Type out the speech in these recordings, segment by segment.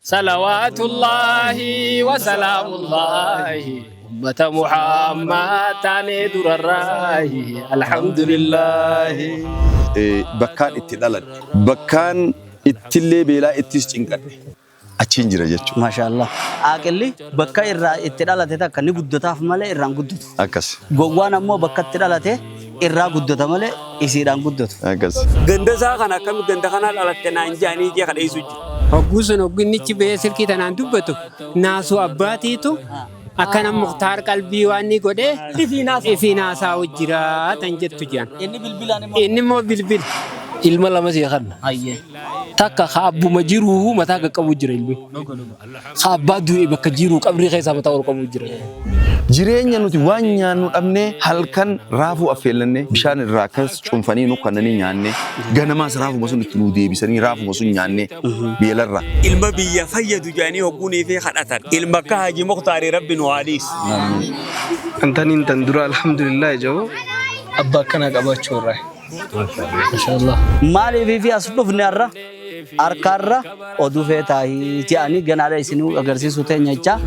Salawaatullaahi wasalaamullaahi ummata Muhammad taanee durarraahi alhamdulillaahi. Bakkaan itti dhaladhe, bakkaan ittillee beelaa ittis cinqadhe achiin jira jechuudha. Maashaa Allah. Aaqilli bakka irraa itti dhalate takka ni guddataaf malee irraan guddatu. Akkas. Gowwaan ammoo bakka itti dhalate irraa guddata malee isiidhaan guddatu. Akkas. Ganda isaa kana akkami ganda kanaa dhalatte naan ja'anii jee kadheessu jira. Hogguu sun hogguu innichi ba'ee silkii tanaan dubbatu naasuu abbaatiitu akkana Muktaar qalbii waan inni godhee ifiin haasaa'u jira tan jettu jedhan. Inni bilbilaan immoo. Inni immoo bilbila. Ilma lama sii kanna. Hayyee. Takka ka abbuma jiruuhu mataa qaqqabu jira ilmi. Ka abbaa du'e bakka jiruu qabrii keessaa mataa ol qabu jira. Jireenya nuti waan nyaannu dhabnee halkan raafuu affeellannee bishaan irraa akkas cuunfanii nu kannanii nyaannee ganamaas raafuma sun itti nu deebisanii raafuma sun nyaannee beelarraa. Ilma biyya fayyadu jedhanii hogguunii fi kadhatan. Ilma akka Haji Muktaarii Rabbi nu haa dhiisu. Antaniin tan dura alhamdulillah jedhu abbaa akkanaa qabaachuu irraa. Mashallah. Maaliif fi as dhufne har'a harkaarra oduu feetaahii jedhanii ganaadha isinuu agarsiisuu teenya jechaa.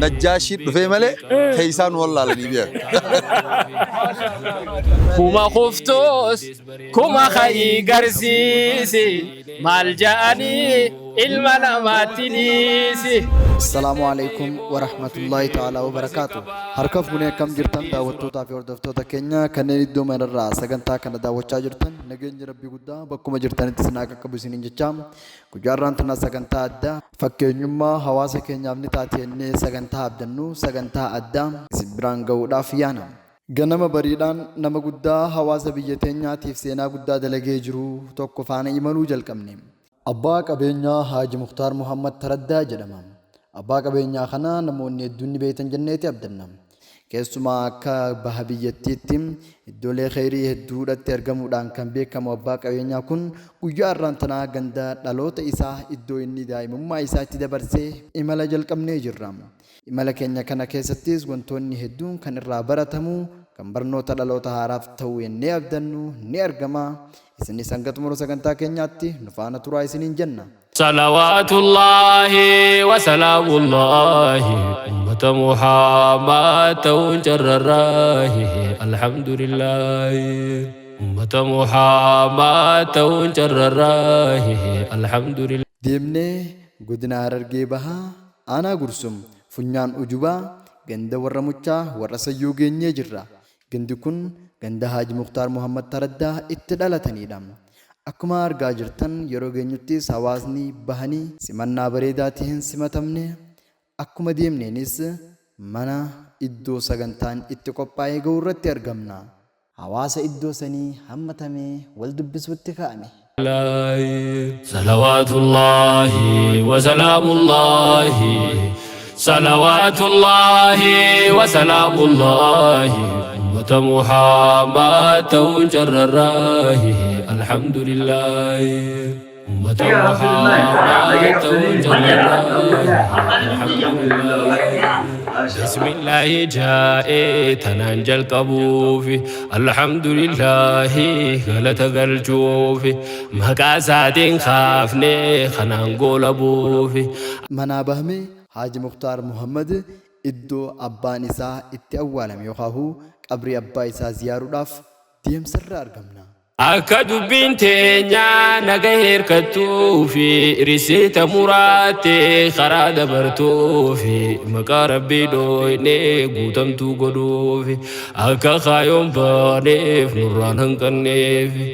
Najjaashii dhufee malee keessaa nu wallaalanii beeku. Kuma kuftus kuma ka'ii garsiisi maal ja'anii ilma namaatti dhiisi. Assalaamu alaikum warahmatullahi ta'ala wabarakaatu. Harka fuunee akkam jirtan daawwattootaa fi hordoftoota keenya kanneen iddoo mararraa sagantaa kana daawwachaa jirtan, nageenyi Rabbii guddaa bakkuma jirtanitti isin haa qaqqabu isiniin jecha, guyyaa har'aan tana sagantaa addaa fakkeenyummaa hawaasa keenyaaf ni taati jennee sagantaa abdannu sagantaa addaa isin biraan gahuudhaaf yaana. Ganama bariidhaan nama guddaa hawaasa biyya teenyaatiif seenaa guddaa dalagee jiru tokko faana imaluu jalqabne. Abbaa qabeenyaa Haaji Muktaar Muhammad Taraddaa jedhama. Abbaa qabeenyaa kana namoonni hedduun ni beektan jenneeti abdanna. Keessumaa akka baha biyyattiitti iddoolee kheyrii hedduudhatti argamuudhaan kan beekamu abbaa qabeenyaa kun guyyaa arraan tanaa ganda dhaloota isaa iddoo inni daa'imummaa isaa itti dabarse imala jalqabnee jirra. Imala keenya kana keessattis wantoonni hedduun kan irraa baratamu, kan barnoota dhaloota haaraaf ta'u jennee abdannu ni argama. Isinis hanga xumura sagantaa keenyaatti nu faana turaa isiniin jenna. Salawaatullaahi wasalaamullaahi ummata Muhammad ta'uun carrarraahi alhamdulillaahi ummata Muhammad ta'uun carrarraahi alhamdulillaahi. Deemnee Godina Harargee Bahaa Aanaa Gursum Funyaan Ujubaa ganda warra Muchaa warra Sayyoo geenyee jirra. Gandi kun ganda Haaji Muktaar Muhammad Taraddaa itti dhalataniidha. Akkuma argaa jirtan yeroo geenyuttis hawaasni bahanii simannaa bareedaa taheen simatamne. Akkuma deemneenis mana iddoo sagantaan itti qophaa'ee gahuu irratti argamna. Hawaasa iddoo sanii hammatamee wal dubbisuutti ka'ame. Salawaatullaahi wasalaamullaahi Salawaatullaahi wasalaamullaahi ummata Muhammad ta'uun carrarraahi alhamdulillaahi ummata Muhammad ta'uun carrarraahi alhamdulillaahi. Bismillaahi jaa'ee tanaan jalqabuufi alhamdulillaahi galata galchuufi maqaa isaatiin kaafnee kanaan goolabuufi. Manaa bahamee Haaji Muktaar Muhammad iddoo abbaan isaa itti awwaalame yookaahuu qabrii abbaa isaa ziyaaruudhaaf deemsarra argamna. Akka dubbiin teenya naga hirkattuufi risiita muraatte karaa dabartuufi maqaa Rabbii dhooynee guutamtuu godhuufi akka kaayoon baaneef nurraan hanqanneefi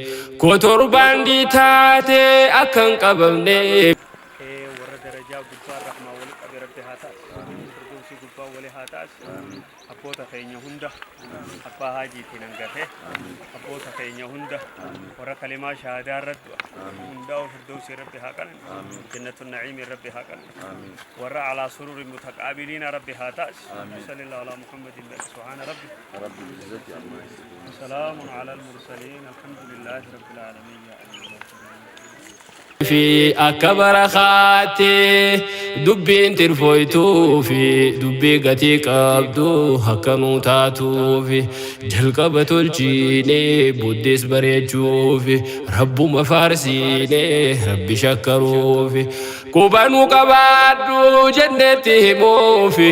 kotorbaandii taate akka hin qabamneef. Warra darajaa gubbaan rahmaan wali qabe Rabbi haa taasisu. Firdawsii gubbaan wali haa taasisu. Abboota keenya hunda abbaa haajiitiin hangafe abboota keenya hunda warra kalimaa shahaadaa irra du'a hundaa'u firdawsii Rabbi haa qananiisu. Jannatu na'iimii Rabbi haa qananiisu. Warra alaa sururi mutaqaabiliina Rabbi haa taasisu. Sallallahu alaa Muhammadin subhaana Rabbi. Salaamun alal mursaliin alhamdulillahi rabbil aalamiin yaa Allah. Fi akka barakaatti dubbiin tirfooytuu fi dubbii gatii qabdu akka nuu taatuufi jalqaba tolchiinee booddees bareechuufi rabbuma faarsiinee rabbi shakkaruufi Quba nu qabaadhu jennetti himuufi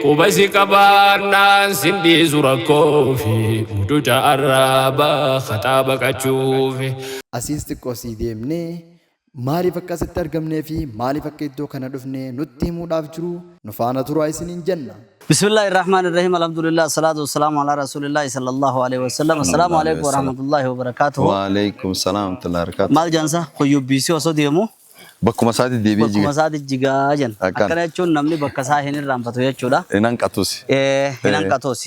quba si qabaannaan sin dhiisu rakkoofi mududa arraaba khaxaa baqachuufi. Asiis xiqqoo asii deemnee maaliif akka asitti argamnee fi maaliif akka iddoo kana dhufne nutti himuudhaaf jiru nu faana turaa isiniin jenna. Bismillaahi Rahmaani Rahiim Alhamdulillah Salaatu wassalamu ala Rasuulillahi sallallahu alaihi wasallam. Assalaamu alaikum warahmatullahi wabarakatuhu. Waalaikum salaam wa rahmatullahi wa barakatuh. Maal jaansa hoyyobbiisii osoo deemu Bakkuma isaatti deebi'ee bakkuma jiga. isaatti jigaa jenna. Akkana. Akkana jechuun namni bakka isaa hin irraanfatu jechuudha. Hin hanqatus. Hin hanqatus.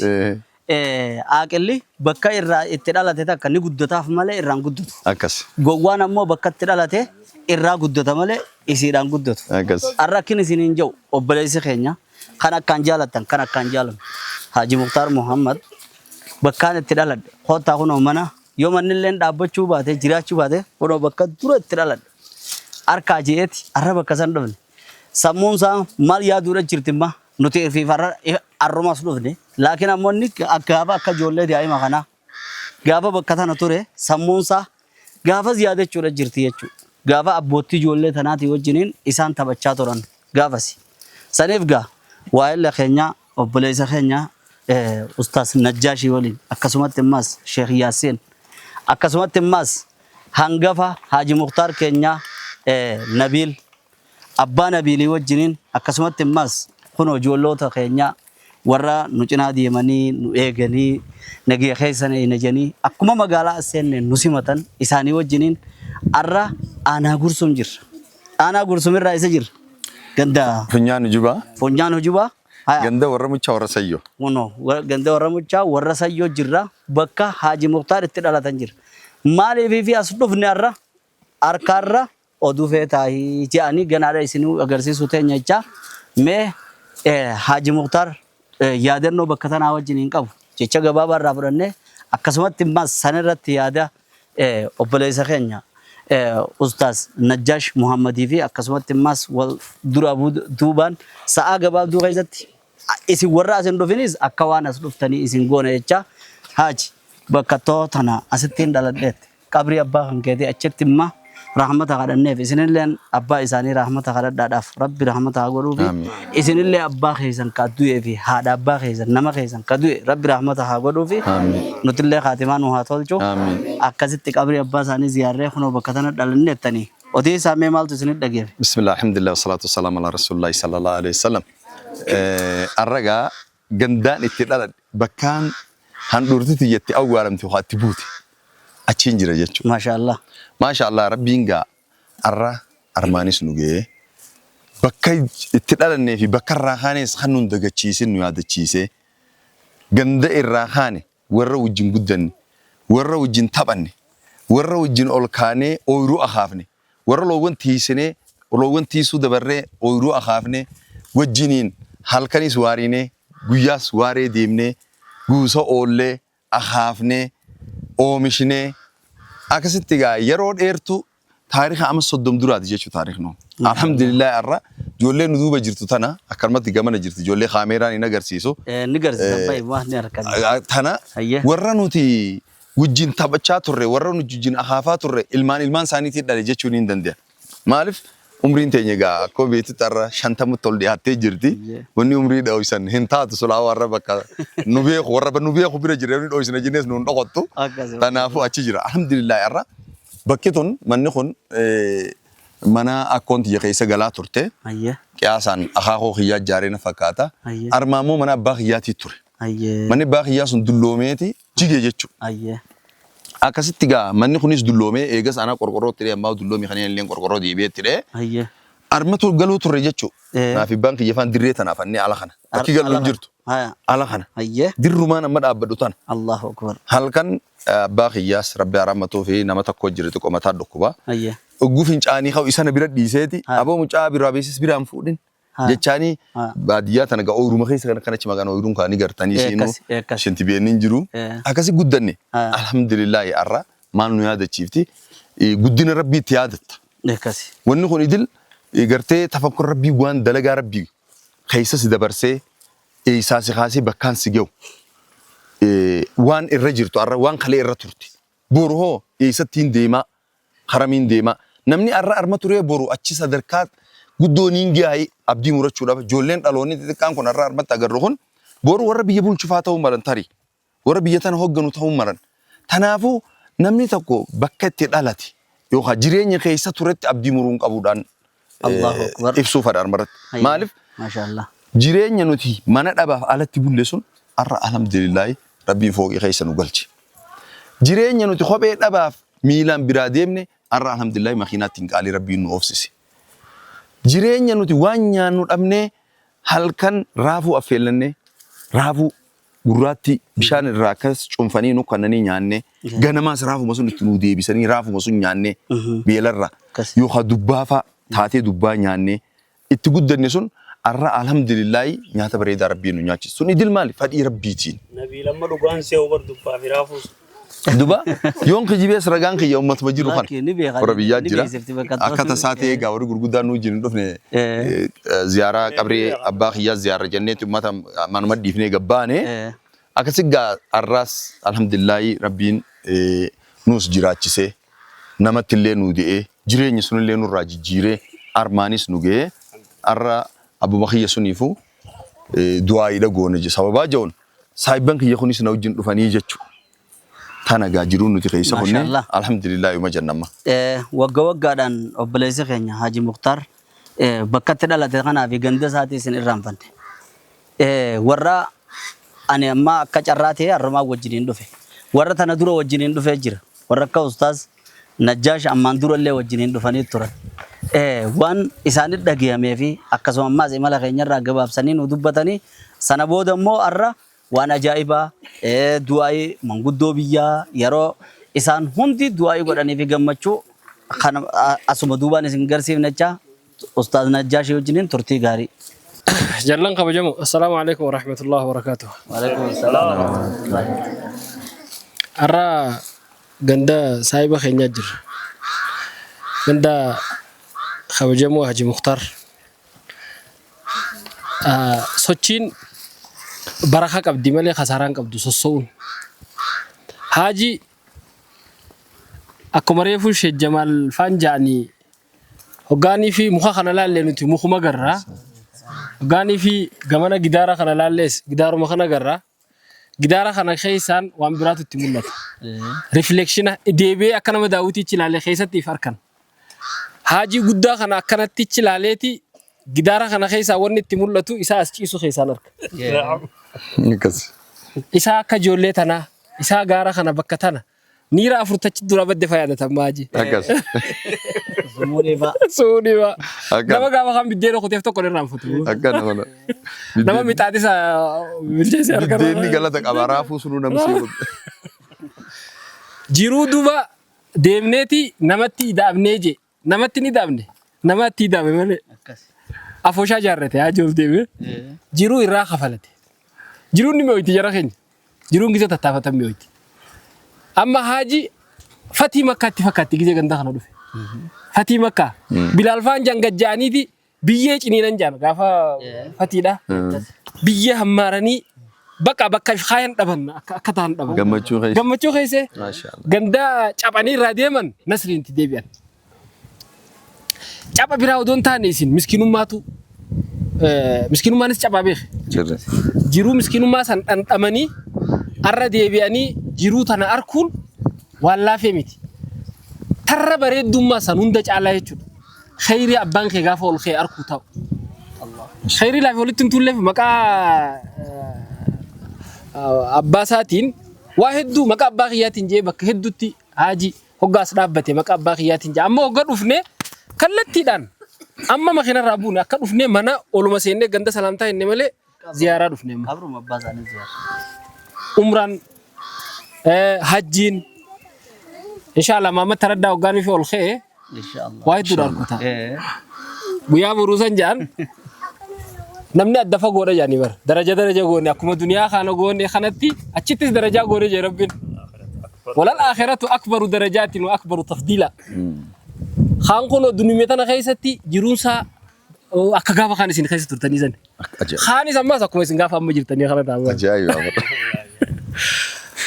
Aaqilli bakka irraa itti dhalate takka ni guddataaf malee irraan guddatu. Akkas. Gowwaan ammoo bakka itti dhalate irraa guddata malee isiidhaan guddatu. Akkas. Har'a akkin isiniin jedhu obboleessi keenya kan akkaan jaalattan kan akkaan jaalannu Haaji Muktaar Muhammad bakkaan itti dhaladhe koottaa kunoo mana yoo manni illeen dhaabbachuu baate jiraachuu baate kunoo bakka dura itti dhaladhe harkaa je'eeti har'a bakka san dhufne sammuun isaa maal yaaduudha jirti imma nuti ifiif har'a har'umas dhufne laakiin ammoo inni gaafa akka ijoollee daa'ima kanaa gaafa bakka tana ture sammuun isaa gaafas yaadachuudha jirti jechuudha. Gaafa abboottii ijoollee tanaatii wajjiniin isaan taphachaa turan gaafasi. Saniif gaa waa'ee keenya obboleessa keenya Ustaas Najjaashii waliin akkasumatti immas Sheekh Yaasiin akkasumatti immas hangafa Haaji Muktaar keenya Nabiil abbaa Nabiilii wajjiniin akkasumatti immas kunoo ijoolloota keenya warra nu cinaa deemanii nu eeganii nagaya keessa na janii akkuma magaalaa as seenne nu simatan isaanii wajjiniin har'a aanaa Gursum jirra. Aanaa Gursum irraa isa jirra. Ganda Funyaan Hujubaa. Funyaan Hujubaa. Haya. Ganda warra muchaa warra sayyoo. Kunoo ganda warra muchaa warra sayyoo jirra. Bakka Haaji Muktaar itti dhalatan jira. Maaliif fi as dhufne har'a harkaarra oduu feetaahii jedhanii ganaadha isinuu agarsiisuu teenya jechaa mee Haaji Muktaar yaadannoo bakka tanaa wajjin hin qabu jecha gabaabaa irraa fudhannee akkasumatti immas san irratti yaada obboleessa keenya Ustaaz Najjaash Muhammadii fi akkasumatti immas wal dura duubaan sa'aa gabaabduu keessatti isin warra as hin dhufinis akka waan as dhuftanii isin goona jecha Haaji bakka too tana asitti hin dhaladheetti. Qabrii abbaa kan keetii achitti imma rahmata kadhanneef isinilleen abbaa isaanii rahmata kadhadhaadhaaf rabbi rahmata haa godhuufi isinillee abbaa keessan ka du'ee fi haadha abbaa keessan nama keessan ka du'e rabbi rahmata haa godhuufi nutillee kaatimaa nu haa tolchu akkasitti qabrii abbaa isaanii ziyaarree kunoo bakka tana dhalanne jettanii odeessaa mee maaltu isinit dhageef. Bismillah, alhamdulillah, wassalatu wassalamu ala rasulillahi sallallahu alaihi wasallam. Arragaa gandaan itti dhaladhe bakkaan handhuurti tiyyatti awwaalamte waa itti buute achiin jira jechuudha. Maasha Allah. Maasha Allah rabbiin gaa arra armaanis nu ga'ee bakka itti dhalannee fi bakka irraa kaanes kan nun dagachiisin nu yaadachiisee ganda irraa kaane warra wajjin guddanne warra wajjin taphanne warra wajjin ol kaanee ooyiruu akaafne warra loowwan tiisinee loowwan tiisuu dabarree ooyiruu akaafne wajjiniin halkanis waarinee guyyaas waaree deemnee guusa oollee akaafnee oomishnee akkasitti egaa yeroo dheertuu taarika amma 30 duraati jechuu taariknu. Alhamdulillah har'a ijoollee nu duuba jirtu tana akkanumatti gamana jirti ijoollee kaameeraan hin agarsiisu. Ni garsiisa baay'ee waan ni harkan. Tana warra nuti wajjin taphachaa turre warra nuti wajjin akaafaa turre ilmaan ilmaan isaaniitiin dhale jechuun hin danda'a. Maaliif umriin teenya egaa akkuma beektutti har'a 50tti ol dhiyaattee jirti. Wanni umrii dho'isan hin taatu sulaa warra bakka nu beeku warra nu beeku bira jira inni dho'isna jennees nu hin dhokottu. Kanaafuu achi jira. Alhamdulillah har'a bakki tun manni kun mana akkoon tiyya keessa galaa turte. Qiyaasaan akaakoo kiyyaa ijaaree na fakkaata. Armaa immoo mana abbaa kiyyaatii ture. Manni abbaa kiyyaa sun dulloomeeti jige jechuudha. Akkasitti gaa manni kunis dulloomee eegas anaa qorqorroo itti dhee ammaa dulloomii kanneen illee qorqorroo deebi'ee itti dhee. Armatu galuu turre jechuudha. Naaf abbaan kiyya faan dirree tanaaf annee ala kana. Bakki gallu hin jirtu. Ala kana. Dirrumaan amma dhaabbadhu tana. Allahu Akbar. Halkan abbaa kiyyaas rabbi haa rahmatuu fi nama tokko jira xiqqoo mataa dhukkuba. Ogguu fincaanii ka'u isa na bira dhiiseeti aboo mucaa biraa beesis biraan fuudhin. Jechaanii baadiyyaa tana gaa ooyiruma keessa kan akkana maqaan ooyiruun kaanii gartanii siinuu shinti beenni hin jiru. Akkasi guddanne alhamdulillahi har'a maal nu yaadachiifti guddina rabbii itti yaadatta. Wanni kun idil gartee tafakkur rabbii waan dalagaa rabbii keessa si dabarsee eessaa si kaasee bakkaan si ga'u waan irra jirtu har'a waan kalee irra turte. Boru hoo eessattiin deemaa haramiin deemaa namni har'a arma turee boru achi sadarkaa Guddoo niin gaayii abdii murachuudhaaf ijoolleen dhaloonni xixiqqaan kun har'a harmatti agarru kun boru warra biyya bulchufaa ta'uu malan tarii warra biyya tana hogganu ta'uu malan. Tanaafuu namni tokko bakka itti dhalate yookaan jireenya keessa turetti abdii muruu hin qabuudhaan Allahu Akbar. ibsuu fedha harmarratti. Maaliif Maashaallah. jireenya nuti mana dhabaaf alatti bulle sun har'a alhamdulillaahi rabbiin fooqii keessa nu galche. Jireenya nuti kophee dhabaaf miilaan biraa deemne har'a alhamdulillaahi makiinaatti hin qaalii rabbiin nu oofsise. Jireenya nuti waan nyaannu dhabnee halkan raafuu affeellannee raafuu gurraatti bishaan irraa akkas cuunfanii nu kannanii nyaannee ganamaas raafuma sun itti nu deebisanii raafuma sun nyaannee beelarra yookaan dubbaa fa'a taatee dubbaa nyaannee itti guddanne sun har'a alhamdulillaahi nyaata bareedaa rabbiin nu nyaachisu. Sun idil maali? Fadhii rabbiitiin. Nabiil amma dhugaan see Umar dubbaa fi raafuus. Duba yoon kijibees ragaan kiyya ummatuma jiru kana. Lakki, ni beeka, Warra biyyaa ni jira. beeksifti bakka Akka tasaa ta'ee egaa warri gurguddaan nu wajjin hin dhufne ziyaaraa qabrii abbaa kiyyaa ziyaarra jenneeti ummata manuma dhiifnee gabbaane. Akkasi gaa har'aas alhamdulillaahi rabbiin nuus jiraachisee namatti illee nuu de'ee jireenya sunillee nurraa jijjiiree armaanis nu ga'ee har'a abbuma kiyya suniifuu du'aayiidha goone sababaa ja'uun saahibban kiyya kunis na wajjin dhufanii jechuudha. Tana gaa jiruun nuti keessa kunne Maashaallah. alhamdulillah yuma jenna amma. Wagga waggaadhaan obboleessi keenya Haji Muktaar bakka itti dhalate kanaa fi ganda isaatii isin irraanfanne. Warra ani amma akka carraa ta'e har'umaa wajjiniin dhufe. Warra tana dura wajjiniin dhufee jira. Warra akka Ustaaz Najjaash ammaan dura illee wajjiniin dhufanii turan. Waan isaanitti dhagayamee fi akkasuma ammaas imala keenyarraa gabaabsanii nu dubbatanii sana booda immoo har'a waan ajaa'ibaa du'aa'ii manguddoo biyyaa yeroo isaan hundi du'aa'ii godhanii fi gammachuu kana asuma duubaan isin garsiifna jechaa Ustaaz Najjaashii wajjiniin turtii gaarii. Jallan kabajamu. Assalaamu alaikum warahmatullahi wabarakatuh. Waalaikum salaam. Har'a ganda saahiba keenyaa jirra. Ganda kabajamoo Haji Muktaar. Sochiin barakaa qabdi malee kasaaraa hin qabdu sosso'uun. Haaji akkuma reefu Sheek Jamaal faan ja'anii hoggaanii fi muka kana laallee nuti mukuma garraa. Hoggaanii fi gamana gidaara kana laallees gidaaruma kana garraa. Gidaara kana keessaan waan biraatu itti mul'ata. Rifleekshina deebi'ee akka nama daawwitiichi ilaalee keessatti if arkan. Haajii guddaa kana akkanattichi ilaaleeti gidaara kana keessaa wanni itti mul'atu isaa as ciisu keessaan arka. Akkas. Isaa akka ijoollee tanaa, isaa gaara kana bakka tana Niira afurtachi dura badde fayyadatan maaji. Akkas. Sumuudhee fa'a. Suudhii fa'a. Akkana. Nama gaafa kan biddeena kuteef tokko irraan futu. Akkana mana. Nama mixaaxisa bilcheessee harka irraa. Biddeenni galata qaba raafuu sunuu namsee godhe. Jiruu duuba deemneeti namatti ida'amnee jee. Namatti ni ida'amne. Namatti ida'ame malee. Afooshaa jaarrate haa jiruuf deemee. Jiruu irraa kafalate. Jiruun ni mi'ooyti jara keenya. Jiruun gizee tattaafatan mi'ooyti. Amma haaji fatii makkaatti fakkaatti gizee ganda kana dhufe. Fatii makkaa. Bilaal faan jangajja'aniiti biyyee ciniinan jaan gaafa fatiidha. Biyyee hammaaranii bakka bakka kaayan dhaban akka akka ta'an dhaban. Gammachuu keessa. Gammachuu keessa Maashaallah. ganda caphanii irraa deeman nasriin itti deebi'an. Capha biraa odoo hin taane isin miskinummaatu miskinummaanis caphaa beeke. Jirre. Jiruu miskinummaa san dhandhamanii arra deebi'anii jiruu tana arkuun waan laafee miti. Tarra bareeddummaa san hunda caalaa jechuudha. Kheyrii abbaan kee gaafa ol ka'e arkuu ta'u. Kheyrii laafi walitti hin tuulleef maqaa abbaa isaatiin waa hedduu maqaa abbaa kiyyaatiin jedhee bakka hedduutti haaji hoggaas dhaabbate maqaa abbaa kiyyaatiin jedha. Amma hogga dhufne kallattiidhaan amma makiinarraa buune akka dhufne mana oluma seennee ganda salaamtaa jenne malee ziyaaraa dhufne amma. Qabruma abbaa isaanii ziyaara. Umraan hajjiin inshallah Maamad Taraddaa hoggaan fi ol ka'e Inshallah. waa hedduudha harkuta. Guyyaa boruu san jedhan namni adda fagoodha jedhanii bara. Daraja daraja goone akkuma duniyaa kana goone kanatti achittis darajaa goone jee rabbiin. Walal aakhiratu akbaru darajaatin wa akbaru tafdiila. Kaan kun duniyyaa tana keessatti jiruunsaa akka gaafa kaan isin keessa turtanii san. Ajaa'iba. Kaanis ammas akkuma isin gaafa amma jirtanii kana taa'u. Ajaa'iba.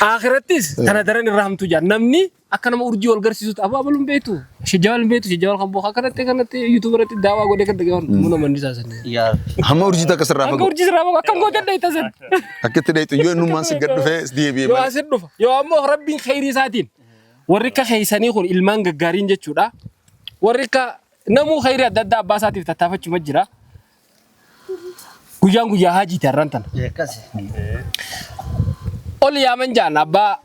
Akhirattis tana daran irra hamtuu jaan. Namni akka nama urjii wal garsiisutti abaa abaluun beektu. Shijjaawal hin beektu shijjaawal kan booka akkanatti akkanatti yuutuub irratti daawaa godhee kan dhagahan muna manni isaa sanne. Yaa Rabbi. Hamma urjii takka sirraa Akka fagoo. urjii sirraa fagoo akkam gootee dheeyta san. Akka itti dheeytu yoo innummaan si gad dhufee si deebi'e Yoo malee. asin dhufa. Yoo ammoo rabbiin kheyrii isaatiin warri akka keeysanii kun ilmaan gaggaariin jechuudha. Warri akka namuu kheyrii adda addaa abbaa isaatiif tattaafachuma jira. Guyyaan guyyaa haajiiti har'aan tana. Akkasi. Ol yaaman jaan abbaa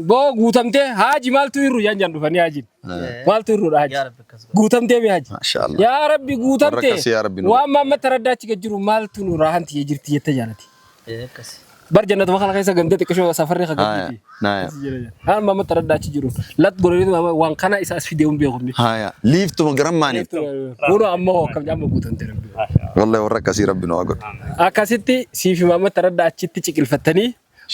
boo guutamtee haaji maaltu hirru jaan jaan dhufanii haajiin. Maaltu hirruudha haaji. Yaa Rabbi akkas godhi. Guutamtee mi haaji. Maashaallah. Yaa Rabbi guutamtee. Warra akkasii yaa Rabbi nu Waan maamma taraddaa achi gad jiru maaltu nu raahanti jirti jette jaalati. Akkasi. Bar jannatuma kana keessa ganda xiqqishoo safarri ka Haya. gaddiiti. Naya. Haan maamma taraddaa achi jiru. Lat godhanii waan kana isa as fidee hin beeku. Haya. Liiftuma garammaaniif. Kun ammoo akkam amma guutamtee Rabbi. Wallahi warra akkasii Rabbi nu haa godhu. Akkasitti siifi maamma taraddaa achitti ciqilfattanii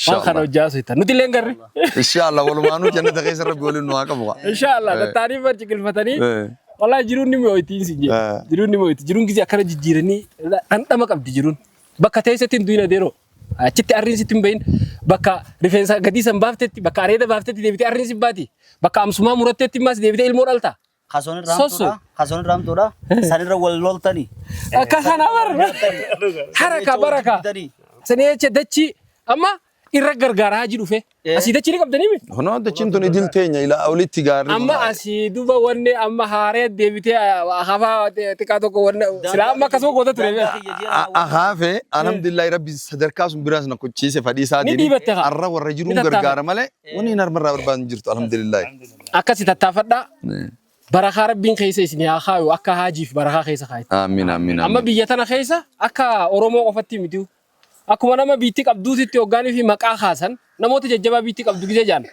waan kana Inshallah. hojjaa soitan. Nuti illee hin garre. Inshallah walumaanuu jannata keessa Rabbi waliin nu haa qabu. Inshallah tattaanii bar ciqilfatanii. Eh. Wallahi jiruun ni mi'ooyti isin jedhe. Eh. Jiruun ni mi'ooyti. Jiruun gisee akkana jijjiiranii dhandhama qabdi jiruun. Bakka teessetti hin du'in adeeroo. Achitti arriin sitti hin bahin. Bakka rifeensa gadii san baaftetti bakka areeda baaftetti deebitee arriin si baati. Bakka amsumaa murattetti immas deebitee ilmoo dhalta. Kasoon irra Sosso. hamtuudha. Kasoon irra hamtuudha. San irra wal loltanii. Akka kana bar. Haraka baraka. Sanii jecha dachii amma irra gargaara hajii dhufe. Asii dachii ni qabdanii mi? Honoo dachiin tun idil teenya ilaa olitti gaarri. Amma asii duuba wanni amma haaree deebitee hafaa xiqqaa tokko wanni silaa amma akkasuma goota ture. Ahaafe alhamdulillahi rabbi sadarkaa sun biraas na kuchiise fadhii isaatiin. Ni dhiibatte haa. Arra warra jiruun Ni tattaafate. gargaara malee wanni hin harmarraa barbaadan jirtu alhamdulillahi. Akkasi tattaafadhaa. Barakaa rabbiin keessa isin haa kaayu akka haajiif barakaa keessa kaayetti. Amiin amiin Amma amiin. biyya tana keessa akka Oromoo qofatti miti. Akkuma nama biitti qabduutitti hoggaanii fi maqaa kaasan namoota jajjabaa biitti qabdu gisee jaan.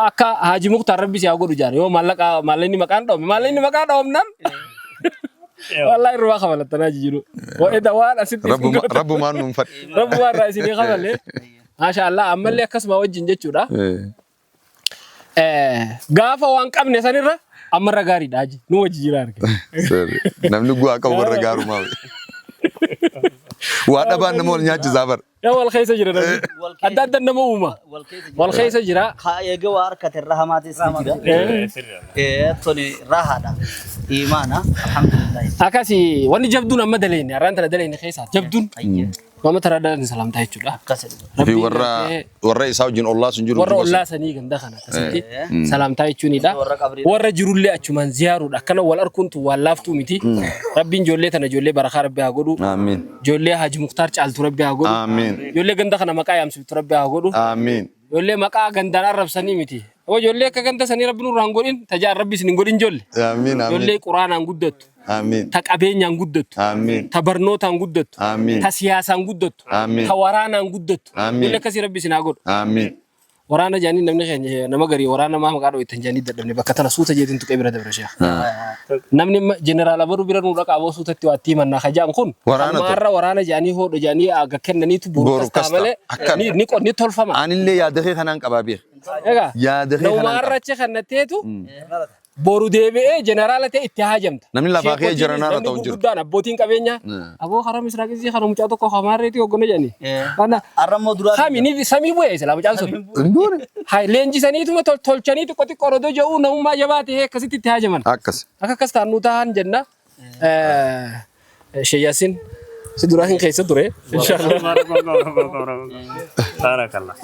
Akka Haaji Muktaar rabbi si haa godhu jaan yoo maallaqa maallaqni maqaan dhawame maallaqni maqaa dhawamnaan wallahi irraa kafalattanaa jijiru. Wa'ida waan asitti isin gootan. Rabbumaan nuun fadhi. Rabbumaan irraa isinii kafalle. Maasha Allah ammallee akkasuma wajjin jechuudha. Gaafa waan qabne sanirra ammarra gaariidha haji. Nu wajji jira arge. Sirri. Namni gu'aa qabu warra gaarumaa. Waa dhabaan nama wal nyaachisaa bara. Yaa wal keessa jira namni. Adda adda nama uuma. Wal keessa jira. Haa eega waa harkate irra hamaatis ni jira. Tuni rahaadha. Imaana. Alhamdulillah. Akkasi wanni jabduun amma daleenne har'aan tana daleenne keessaa jabduun Mama taradaan salaamtaa jechuudha. Akkasi. Fi warra warra isaa wajjin ollaa sun jiru. Warra ollaa sanii ganda kana akkasitti salaamtaa jechuunidha. Warra qabrii. Warra jirullee achumaan ziyaaruudha. Akkana wal arkuun tun waan laaftuu miti. Rabbiin ijoollee tana ijoollee barakaa rabbi haa godhu. Amiin. Ijoollee Haji Muktaar caaltu rabbi haa godhu. Amiin. Ijoollee ganda kana maqaa yaamsiftu rabbi haa godhu. Amiin. Ijoollee maqaa gandaan arrabsanii miti. Aboo ijoollee akka ganda sanii rabbi nurraa hin godhin tajaan rabbi isin hin godhin ijoollee. Amiin. Ijoollee Amiin. quraanaan guddattu. Amiin. Ta qabeenyaan guddattu. Amiin. Ta barnootaan guddattu. Amiin. Ta siyaasaan guddattu. Amiin. Ta waraanaan guddattu. Amiin. Ijoollee akkasii rabbi isin haa godhu. Amiin. Waraana jaanii namni keenya nama garii waraana maa maqaa dho'itan jaanii dadhabne bakka tana suuta jeetiin tuqee bira dabre sheekh. Namni amma jeneraal Abaruu bira nuu dhaqa aboo suutatti waa itti himannaa ka jaan kun Waraana ture. har'a waraana jaanii hoodho jaanii aga kennaniitu boru Boru kas ta'a kas ta'a. malee Akkana. ni ni ni tolfama. Anillee yaada kee kanaan qabaa beeka. Egaa Yaada kee nama kanaan har'a qaba. achi kannatteetu boru deebi'ee jeneraala ta'e itti haajamta. Namni lafaa kee Sheekotiin jeneraala namni ta'u hin jiru. gurguddaan abbootiin qabeenyaa aboo karaa misraaqisii kana mucaa tokko hamaarreetii hoggana jedhanii. Kana Har'a immoo duraa. kami ni samii bu'e silaa mucaan sun. Hin goone. Hai leenjisaniituma tolchanii xiqqoo xiqqoo rodoo jedhuu namummaa jabaa ta'ee akkasitti itti haajaman. Akkas. Akka akkas ta'an nu ta'an jenna. Sheeyyasin si duraa hin keessa ture. Inshallah. Barakallah.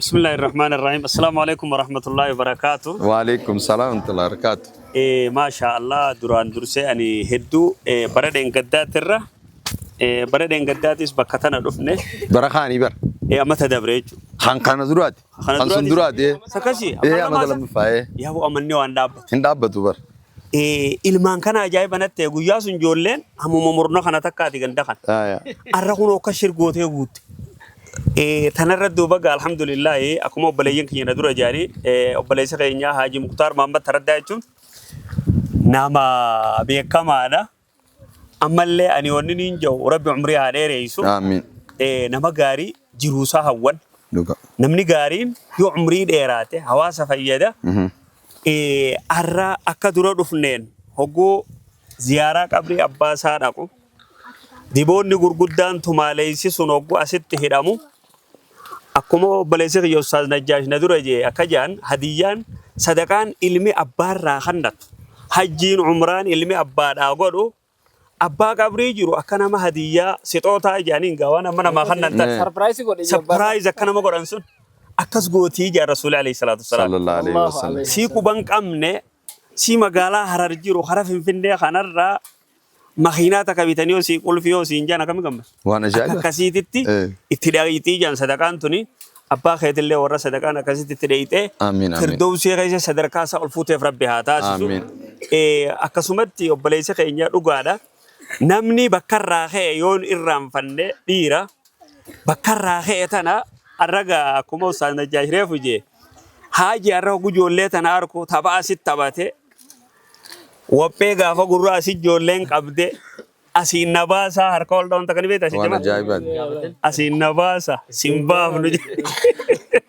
Bismillahir Rahmanir Rahim. Assalamu alaikum warahmatullahi wabarakatuh. Waalaikum salaam wa rahmatullahi wa barakaatuh. Maasha Allah duraan dursee ani hedduu bara dheengaddaatirra bara dheengaddaatis bakka tana dhufne Bara kaanii bara. Amata dabre jechuudha. Kan kana duraati. Kan sun duraati. Sakasi. Amata lammaffaa. Yaa amanni waan dhaabbatu. Hin dhaabbatu bara. Ilmaan kana ajaa'iba natti ta'e guyyaa sun ijoolleen hammuma murna kana takkaati ganda kana. Arra kun akka shirgootee guutte. Tanarra duuba gaa alhamdulillahi akkuma obboleeyyan keenya na dura jaanii obboleessa keenya Haaji Muktaar Mahammad Taraddaa jechuun nama beekamaadha. Ammallee ani wanni niin jiru rabbi umrii haa dheereessu. Amiin. Nama gaarii jiruusaa hawwan. Dhuga. Namni gaariin yoo umrii dheeraate hawaasa fayyada. Arra akka dura dhufneen hogguu ziyaaraa qabrii abbaa isaa dhaqu. Diboonni gurguddaan tumaaleessi sun hogguu asitti hidhamu. Akkuma obboleessi kiyya Ustaaz Najjaash na dura jee akka jaan hadiyyaan sadaqaan ilmi abbaarraa kannatu hajjiin umraan ilmi abbaadhaa godhu abbaa qabrii jiru akka nama hadiyyaa sixootaa jaaniin gaa waan amma namaa kannan tan Sarpiraayisii godhe ijoo abbaa. Surprise akka nama godhan sun akkas gootii jaa Rasuulli alayhi salaatu wassalaam. Sallallahu alaihi wasallam. Sii quban qabne sii magaalaa Harar jiru kara Finfinnee kanarraa makiinaa takka bitanii yoo sii qulfii yoo siin jaan akkami gammadu. Waan Akka ajaa'iba. akkasiititti itti dhayitii jaan sadaqaan tuni abbaa keetillee warra sadaqaan akkasitti itti dhayitee Amiin amiin. firdowsii keessa sadarkaa isaa ol fuuteef rabbi haa taasisu. Amiin. Akkasumatti obboleessa keenya dhugaadha. Namni bakka irraa ka'e yoon irraanfanne dhiira bakka irraa ka'e tana arraga akkuma Ustaaz Najjaash reefu jee haaji har'a hogguu ijoollee tana arku tapha asitti taphate Waphee gaafa gurra asi ijoolleen qabde asiin na baasaa harka ol dhawanta kan beekta Waan ajaa'ibaati. Asiin na baasa sin baafnu jedhe.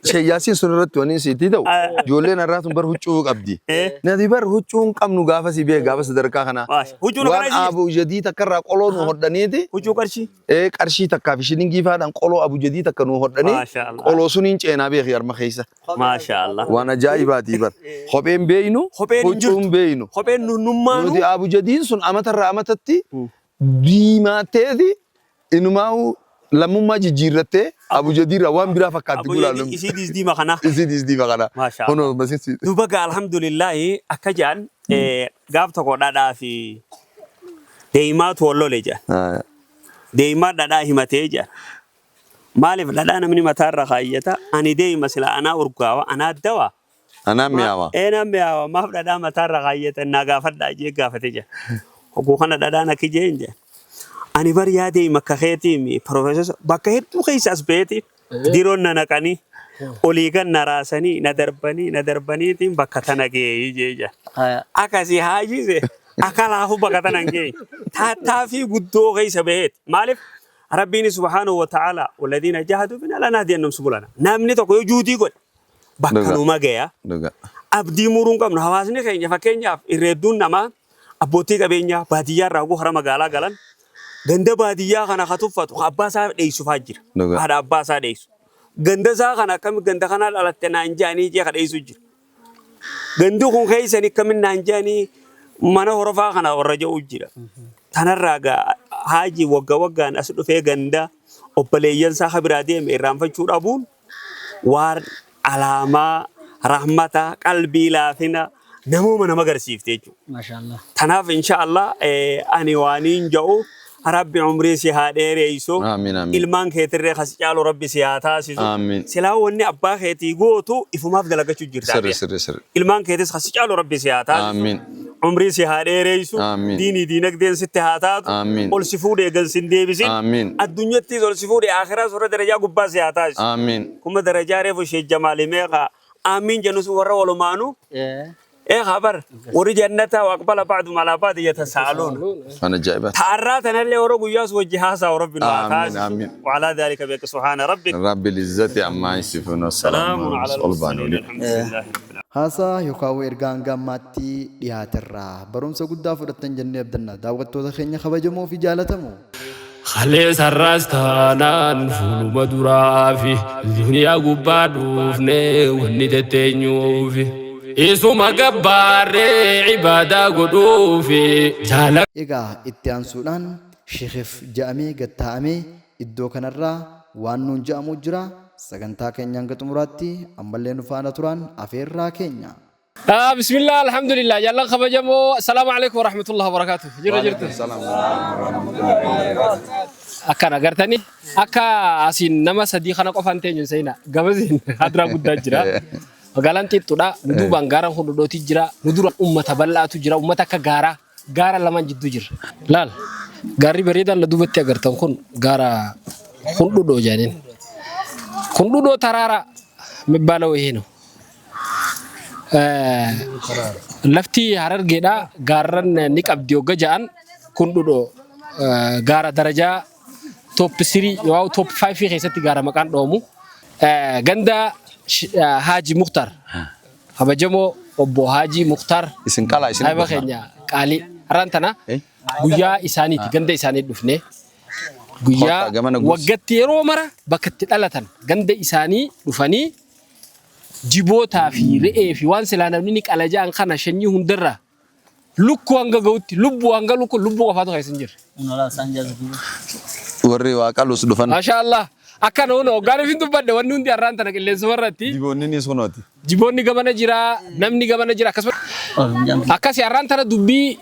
Sheek Yaasiin sun irratti wanni sitti ta'u ijoolleen har'aa tun bar huccuu qabdi. Nati bar huccuu hin qabnu gaafa si beek gaafa sadarkaa kanaa. Huccuu nu Waan kana isin abu jadii takka irraa qoloo nu hodhaniiti. Huccuu qarshii. Ee qarshii takkaa fi shilingii faadhaan qoloo abu jadii takka nu hodhanii Maasha Allah. qoloo suniin ceenaa beeki harma keessa. Maasha Allah. Waan ajaa'ibaati bar. Kopheen beeynu, Kopheen hin jirtu. huccuun beeynu. Kopheen nunnummaanu. Nuti abujadiin sun amatarraa amatatti diimaatteeti inumaa'u lammummaa jijjiirrattee abujadiirraa waan biraa fakkaatti Abujadii gulaalum. isii disdiima kana. Isii disdiima kana. Maasha Allah. Kunoo masinsi. Duuba gaa alhamdulillahi akka jedhan gaaf tokko dhadhaa fi deeyimaatu wal lole jedhan. Deeyimaa dhadhaa himatee jedhan. Maaliif dhadhaa namni mataarra kaayyata ani deema sila anaa urgaawa anaa dawa. Anaa mi'aawa. Ee naan mi'aawa maaf dhadhaa mataarra kaayyatan naa gaafadhaa jee gaafate jee. Hogguu kana dhadhaan akki jeen jee. Ani bar yaa deema akka keetiimi piroofeesar bakka hedduu keessa as beeti diroon na naqanii olii gan na raasanii na darbanii na darbaniitiin bakka tana geeyii jee jee. Akkasii haajise akka laafu bakka tana hin geeyi. Taattaafii guddoo keessa baheeti. Maaliif Rabbiin subhaanahu wa ta'ala walladhiina jahadu bina lanahdiyannahum subulana. Namni tokko yoo juudii godhe bakka Dhugaa. numa gaya. Dhugaa. Abdii muruu hin qabnu. Hawaasni keenya fakkeenyaaf irreedduun namaa abbootii qabeenyaa baadiyyaa irraa gara magaalaa galan ganda baadiyyaa kana ka tuffatu ka abbaa isaa dheessu fa'aa jira. Dhugaa. Haadha abbaa isaa dheessu. Ganda isaa kana akkami ganda kanaa dhalatte naan jedhanii jee ka dheessu jira. Gandi kun keessan akkamin naan jedhanii mana horofaa kana warra jedhu jira. Tanarraa gaa haaji wagga waggaan as dhufee ganda obboleeyyan isaa ka biraa deeme irraanfachuu dhabuun waan alaamaa rahmata qalbii laafina namooma nama garsiifte jechuudha. Maashaallah. Tanaaf insha Allah ani waaniin ja'u Rabbi umrii si haa dheereessu. Amiin amiin. Ilmaan keetirree kas caalu Rabbi si haa taasisu. Amiin. Silaa wanni abbaa keetii gootu ifumaaf dalagachuu jirta. Sirri sirri sirri. Ilmaan keetis kas caalu Rabbi si haa taasisu. Amiin. Umrii si haa dheereessu. Amiin. Diinii diinagdeen sitti haa taatu. Amiin. Ol si fuudhee gan sin deebisin. Amiin. Addunyattis ol si fuudhee akhiraa surra darajaa gubbaa si haa taasisu. Amiin. Kuma darajaa reefu Sheekh Jamaali meeqa Amiin jennu sun warra walumaanu. Ee habar warri jannata waqbala ba'du malaa ba'di yatasaaluun. Waan ajaa'ibaa. Ta'arraa tanallee warra guyyaas wajji haasaa rabbi nu haa Amiin taasisu. amiin. وعلى ذلك بك سبحان ربك. Rabbi lizzati ammaa yasifuun سلام wassalaamu على ol baanu المرسلين الحمد لله. Haasaa yookaan ergaa hanga ammaatti dhiyaaterraa barumsa guddaa fudhattan jennee abdanna daawwattoota keenya kabajamoo fi jaalatamoo. Kaleessa har'aas taanaan fuuluma duraafi duniyaa gubbaa dhufne wanni tetteenyuufi. Isuma gabbaarree ibaadaa godhuufi jaala. Egaa itti aansuudhaan Sheekhif ja'amee gad taa'amee iddoo kanarraa waan nuun ja'amu jira. Sagantaa keenya hanga xumuraatti ammallee nu faana turaan afeerraa keenya. Bismillah, alhamdulillah. Jaallan kabajamoo, assalaamu alaikum warahmatullahi wabarakatuh. Jirra jirtu. Akkana agartanii akka asiin nama sadii kana qofaan teenyu hin seenaa. Gamasiin hadiraa guddaa jira. Magaalaan xiixxuudha. Nu duubaan gaaraan hodhodhootii jira. Nu dura uummata bal'aatu jira. Uummata akka gaaraa gaara lamaan jidduu jira. Laal gaarri bareedaan na duubatti agartan kun gaara hundhudhoo jedhaniin. Hundhudhoo taraaraa mibbaalawoo ይሄ ነው። Lafti Harargeedha gaarran ni qabdi hogga ja'an kun dhudhoo gaara darajaa top 3 yoo top 5 keessatti gaara maqaan dhoomu. Ganda Haaji Muktar kabajamoo obbo Haaji Muktar Isin qalaa isin saahiba keenya qaalii har'aan tana guyyaa isaaniiti ganda isaanii dhufne. Guyyaa Kottaa gamana guusi. waggatti yeroo mara bakka itti dhalatan ganda isaanii dhufanii jibootaa fi re'ee fi waan silaa namni ni qala ja'an kana shanyii hundarraa lukkuu hanga ga'utti lubbuu hanga lukkuu lubbuu qofaatu keessa hin jirre. Warri waa qalus dhufan. Maashaa Allah. Akkana huna hoggaan ifin dubbadhe wanni hundi har'aan tana qilleensuma irratti. Jiboonni ni sunooti. Jiboonni gamana jira, namni gamana jira akkasuma. Akkasi har'aan tana dubbii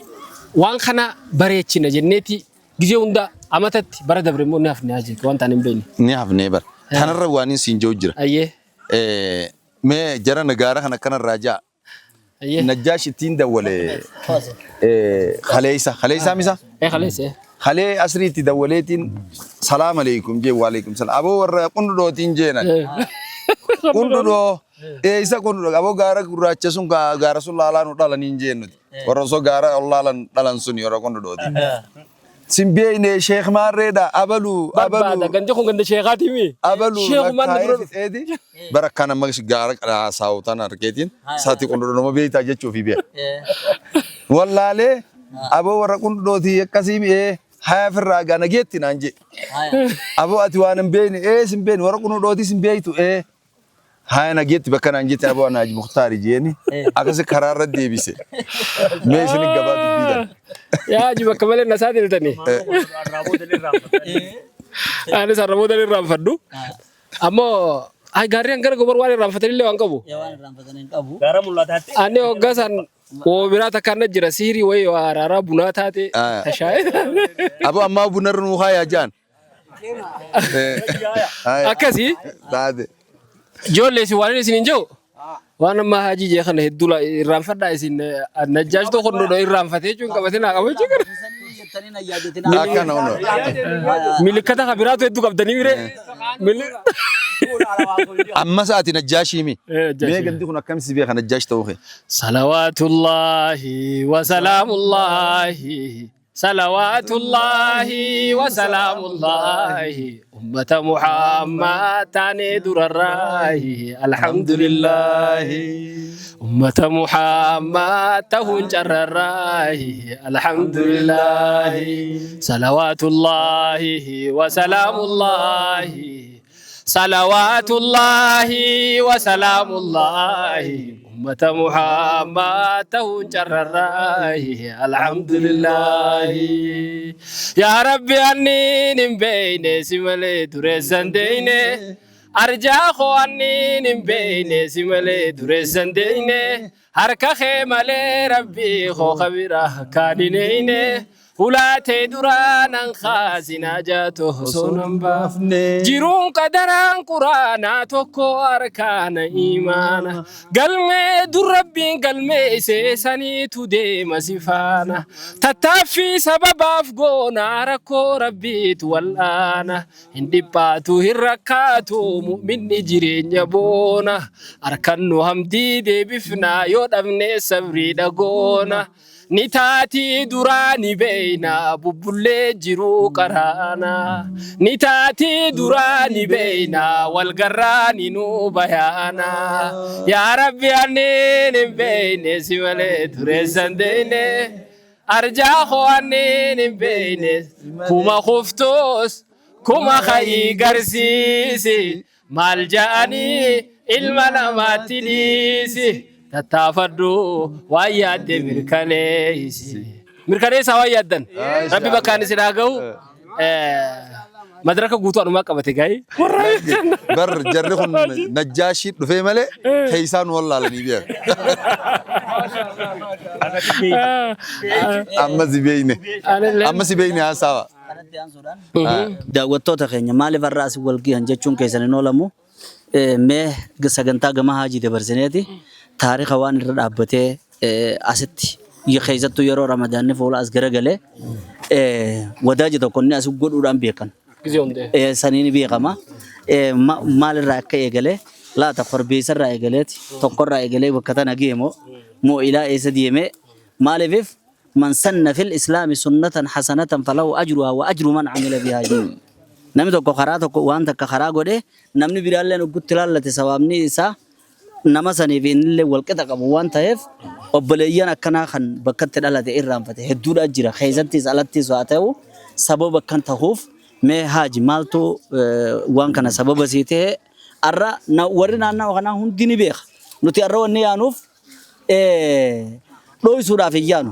waan kana bareechina jenneeti gizee hunda amatatti bara dabre immoo ni hafne haa jeeku waan taane hin beekne. Ni hafnee bara. Tanarra waan siin jiru jira. Ayyee. Mee jara nagaara kan akkanarraa ja'a. Ayyee. Najjaash ittiin dawwale kaleessa. Kaleessaa misa? Ee kaleessa. Kalee asrii itti dawwaleetiin salaam aleekum jee waaleekum salaam. Aboo warra qundudhootiin jeenan. Qundudhoo eessa qundudhoo aboo gaara gurraacha sun gaara sun laalaa nu dhalaniin jeen nuti. Warra osoo gaara ol laalan dhalan sun yeroo qundudhooti. Sin beekne sheekh maarreedha abalu abalu. Barbaada gandi kun ganda sheekhaati mi? Abalu Sheekumaan nu lakkaa'ee dura fixeeti. Bara akkana amma gaara saawutaan argeetiin saati qundudhoo nama beektaa jechuufi beeka. Wallaalee aboo warra qundudhootii akkasii mi'ee haya firraa gaana geetti naan jee. Aboo ati waan hin beekne ee sin beekne warra qundudhootii sin beektu ee. Haya nageetti bakka naan jette aboo anaa Haji Muktaari jeeni akkasi karaa irra deebise. Mee isin gabaa dubbiidhaan. Yaa Haji bakka malee na saaxiltani. Anis har'a booda hin irraanfadhu. Ammoo ay gaarri hangana gobar waan irraanfatan illee waan qabu. Gaara mul'ataatti. Ani hoggaa san woo biraa takka na jira siirii wayii waa araaraa bunaa taate tashaayee taate. Aboo ammaa bunarra nuu kaayaa jaan. Akkasii. Taate. Ijoollee isin waan inni isin hin jiru waan amma hajii jee kana hedduu irraanfadhaa isin najjaash tokko dhodho irraanfatee jechuun qabatee naa qabachuu kana. Akkana hunoo. Milikkata kan biraatu hedduu qabdanii miree. Amma sa'aati najjaashii mi? Najjaashii. Mee gandi kun akkam si beeka najjaash ta'uu kee? Salawaatullaahi wasalaamullaahi Salawaatullaahi wasalaamullaahi ummata Muhammad taanee durarraahi alhamdulillaahi ummata Muhammad tahuun carrarraahi alhamdulillaahi salawaatullaahi wasalaamullaahi Salawaatullaahi wasalaamullaahi ummata Muhammad tahuun carrarraahi alhamdulillaahi yaa rabbi anniin hin beeyne si malee dureessan deeyne arjaa koo anniin hin beeyne si malee dureessan deeyne Harka kee malee rabbii koo ka bira kaan hin eeyne Hulaa tee duraa nan kaasin haajaa too osoo nan baafne Jiruun qadaraan quraanaa tokko arkaana iimaana Galmee dur rabbiin galmeeyse saniitu deema si faana Tattaaffii sababaaf goona rakkoo rabbiitu wal'aana Hin dhiphaatu hin rakkaatu mu'minni jireenya boona Arkannu hamdii deebifna yoo dhabne sabriidha goona Ni taatii duraa ni beeyna bubbullee jiruu qaraana Ni taatii duraa ni beeyna wal garraa ni nuu bayaana Yaa Rabbi anniin hin beeyne si malee dureessa hin deeyne Arjaa koo anniin hin beeyne kuma kuftuus kuma ka'ii garsiisi maal ja'anii ilma namaatti dhiisi tattaafadhu waan yaadde mirkaneeysi. Mirkaneessaa waan yaaddan. Rabbi bakkaan isin haa ga'u. Madraka guutuu anumaa qabate gaa'ii. Warra Bar jarri kun najjaashii dhufee malee keessaa nu wallaalanii beeku. Amma si beeyne. Amma si beeyne haasawa. Daawwattoota keenya maaliif har'a asii wal gahan jechuun keessan hin oolamu. Mee sagantaa gama haajii dabarsineeti taarika waan irra dhaabbatee asitti keessattuu yeroo ramadaanni fuula as garagalee wadaaji tokko inni as godhuudhaan beekan. Sanii ni beekama. Maalirraa akka eegalee laata korbeessarraa eegaleeti tokkorraa eegalee bakka tana ga'e moo moo ilaa eessa deemee maaliifif Man sanna fil islaami sunnatan hasanatan falahu ajruhaa wa ajru man amila bihaa jedhe. Namni tokko karaa tokko waan takka karaa godhe namni biraalleen oggutti laallate sawaabni isaa nama saniif innillee wal qixa qabu waan ta'eef obboleeyyan akkanaa kan bakkatti dhalate irraanfate hedduudha jira keessattis alattis haa ta'u sababa akkan tahuuf Mee Haaji maaltu waan kana sababa sii ta'e arra warri naannawa kanaa hundi ni beeka. Nuti arra wanni yaanuuf dhooysuudhaaf hin yaanu.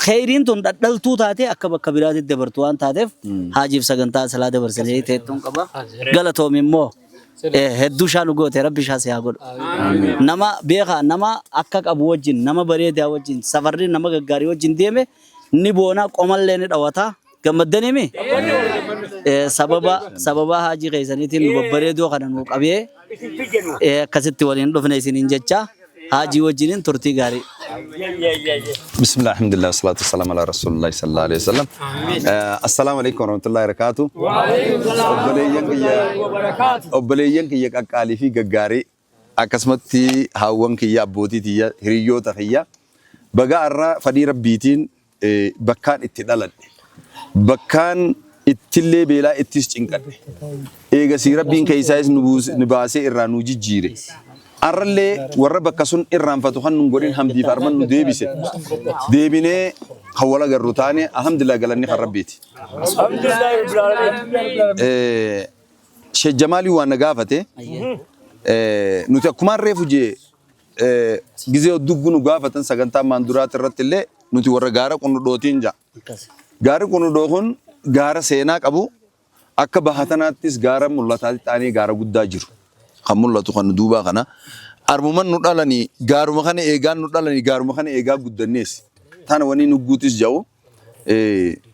Kheyriin tun dhadhaltuu taatee akka bakka biraatitti dabartu waan taateef Haajiif sagantaa silaa dabarsinee teettuun qaba. Galatoomi immoo hedduu shaa nu goote rabbi shaa si haa godhu. Nama beekaa nama akka qabu wajjin nama bareedaa wajjin safarri nama gaggaarii wajjin deeme ni boona qomallee ni dhawata. Gammaddaniimi? Sababa sababa haajii keessaniitiin nu babbareedoo kana nu qabee akkasitti waliin dhufne isiniin jecha haajii wajjiniin turtii gaarii. Bismillah, alhamdulillah, salatu wassalamu ala rasulillah sallallahu alaihi wasallam. Assalamu alaikum warahmatullahi wabarakatuh. Obboleeyyan kiyya obboleeyyan kiyya qaqqaalii fi gaggaarii akkasumatti haawwan kiyya abbootii tiyya hiriyyoota kiyya baga har'a fadhii rabbiitiin bakkaan itti dhaladhe. Bakkaan ittillee beelaa ittis cinqadhe. Eegasii Rabbiin keeysaayis nu buuse, nu baasee irraa nu jijjiire. Arrallee warra bakka sun irraanfatu kan nun godhin hamdiif arman nu deebise. Deebinee kan wal agarru taane alhamdulillah galanni kan Rabbiiti. Sheekh Jamaalii waan na gaafate nuti akkumaan reefu jee Gizee duggu nu gaafatan sagantaa maanduraati irratti illee nuti warra gaara qunudhootiin ja'a. Gaarri qunudhoo kun gaara seenaa qabu akka bahatanaattis gaara mul'ataatti aanee gaara guddaa jiru. Kan mul'atu kan duubaa kana. Armuman nu dhalanii gaaruma kana eegaan nu dhalanii gaaruma kana eegaa guddannees. Tana wani nugguutis ja'u.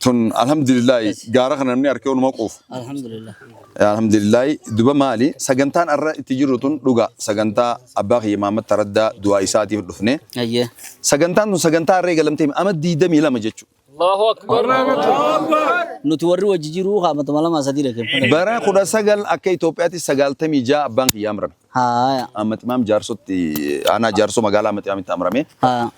Tun alhamdulillahi gaara kana namni arkee onuma quufu. Alhamdulillah. Alhamdulillahi duba maali sagantaan arra itti jirru tun dhuga sagantaa abbaa kiyya Mahammad Taraddaa du'aa isaatiif dhufne. Ayyee. Sagantaan tun sagantaa arra eegalamtee ama 22 jechuudha. Allahu Akbar. Nuti warri wajji jiruu kaamatuma lama sadii dhaggeeffanna. Bara 19 akka Itoophiyaatti 96 abbaan kiyya amrame. Haaya. Ahmad Imaam Jaarsotti aanaa Jaarsoo magaalaa Ahmad Imaamitti amrame. Haa.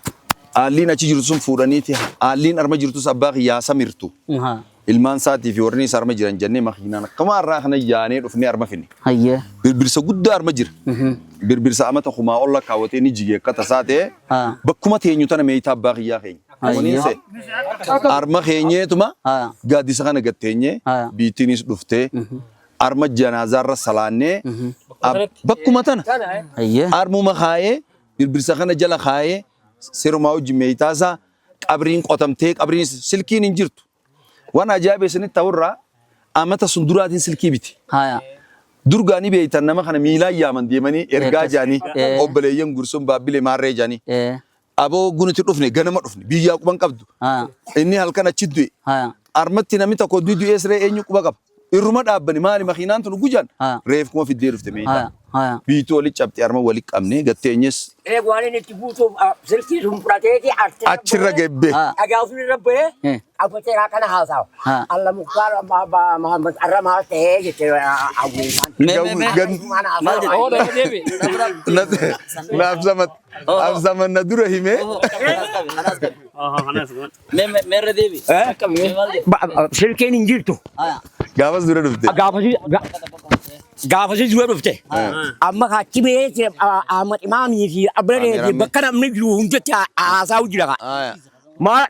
Aalliin achi jirtu sun fuudhaniiti aalliin arma jirtus abbaa kiyya haa samirtu. Haa. Ilmaan isaatii fi warri isaa arma jiran jennee makiinaan akkuma har'aa kana yaanee dhufnee arma finne. Hayyee. Birbirsa guddaa arma jira. Birbirsa amata kumaa ol lakkaawwatee ni jige akka tasaa ta'e Haa. bakkuma teenyu tana meeytaa abbaa kiyyaa keenya. Waniin Hayyee. se'e. Arma keenyeetuma Haa. gaaddisa kana gad teenyee Haa. biittiinis dhuftee arma janaazaarra salaannee bakkuma tana Hayyee. armuma kaayee birbirsa kana jala kaayee sirumaa wajjin meeytaasaa qabriin qotamtee qabriin silkiin hin jirtu. Waan ajaa'iba isinitti ta'urraa amata sun duraatiin silkii biti. Haya. Durgaa ni beeytan nama kana miilaan yaaman deemanii ergaa Akkas. jaanii obboleeyyan gursun baabbilee maarree jaanii. Aboo gunuti dhufne ganama dhufne biyyaa quban qabdu. Inni halkan achi du'e. Armatti namni tokko du'e du'ees ree eenyu quba qaba. Irruma dhaabbani maali makiinaan tun gujan reef kuma fiddee dhufte meeytaa. Biituu wali cabxe arma wali qabne gatteenyes. Eeg waan inni itti guutuuf silkii sun fudhateeti achirra Achirra gebbe. Dhagaa sun irra bu'ee abbateeraa kana haasawa. Alla Muktaar Muhammad arra maal ta'ee jette hawwiin. Mee mee mee. Maal jette? Naaf zaman naaf zaman na dura himee. Mee mee mee irra deebi. Mee maal jette? Silkiin hin jirtu. Gaafas dura dhufte. Gaafasii dura dhufte. Amma achi ba'ee Ahmad Imaamii fi Abiree fi bakka namni jiru hundatti haasaa'u jira. Maal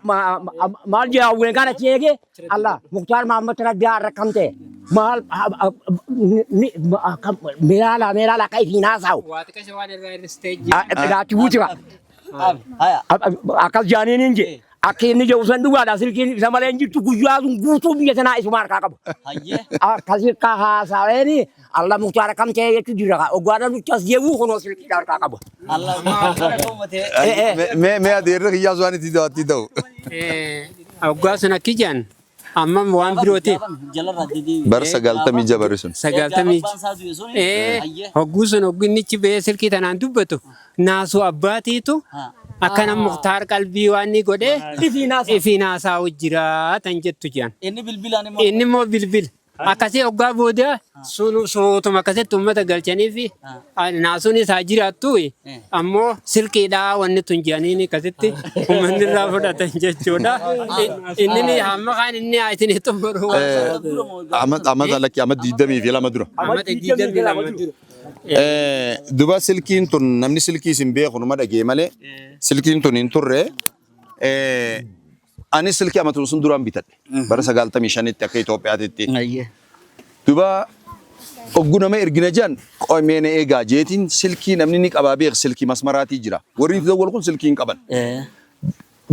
maal jira hawween kana achi eege Allah Muktaar Mahammad Raddaa irra kam ta'e maal meelaala meelaala akka ifiin haasaa'u. Waa xiqqasha waan irraa hir'istee jira. Laatti buutira. Akkas jaaniin hin jee. Akka inni jedhu san dhugaadha silkiin isa malee hin jirtu guyyaa sun guutuu biyya sanaa isuma harkaa qaba. Akkasi akka haasa'een Allah Muktaar akkam ta'e jechuu jira. Oggaadha nuti as deebi'u kunoo silkii harkaa qaba. Mee mee adeerri kiyyaas waan itti ta'u itti ta'u. Oggaa sun akki jedhan Amma waan birootiif. Bara 96 barri sun. Sagaltamii ee hogguu sun hogguu inni achi ba'ee silkii tanaan dubbatu naasuu abbaatiitu akkana Muktaar qalbii waan inni godhee ifiin haasaa'u jira tan jettu jedhan. Inni bilbilaan immoo. Inni immoo bilbila. Akkasii hoggaa booda sun suutuma akkasitti uummata galchanii fi naasuunis haa jiraattu ammoo silkiidhaa wanni tun jedhaniin akkasitti uummanni irraa fudhatan jechuudha. Inni hamma kaan inni haa isin xumuru. Amata lakki amma 22 dura. Amata 22 dura. Duba silkiin tun namni silkii isin beeku numa dhagee malee silkiin tun hin turre. Anis silkii amatuma sun duraan bitadhe. Bara 95tti akka Itoophiyaatitti. Duba oggu nama ergina jedhan qoy mee na eegaa jeetiin silkii namni ni qabaa beek silkii masmaraatii jira. Warri itti dawwalu kun silkii hin qaban.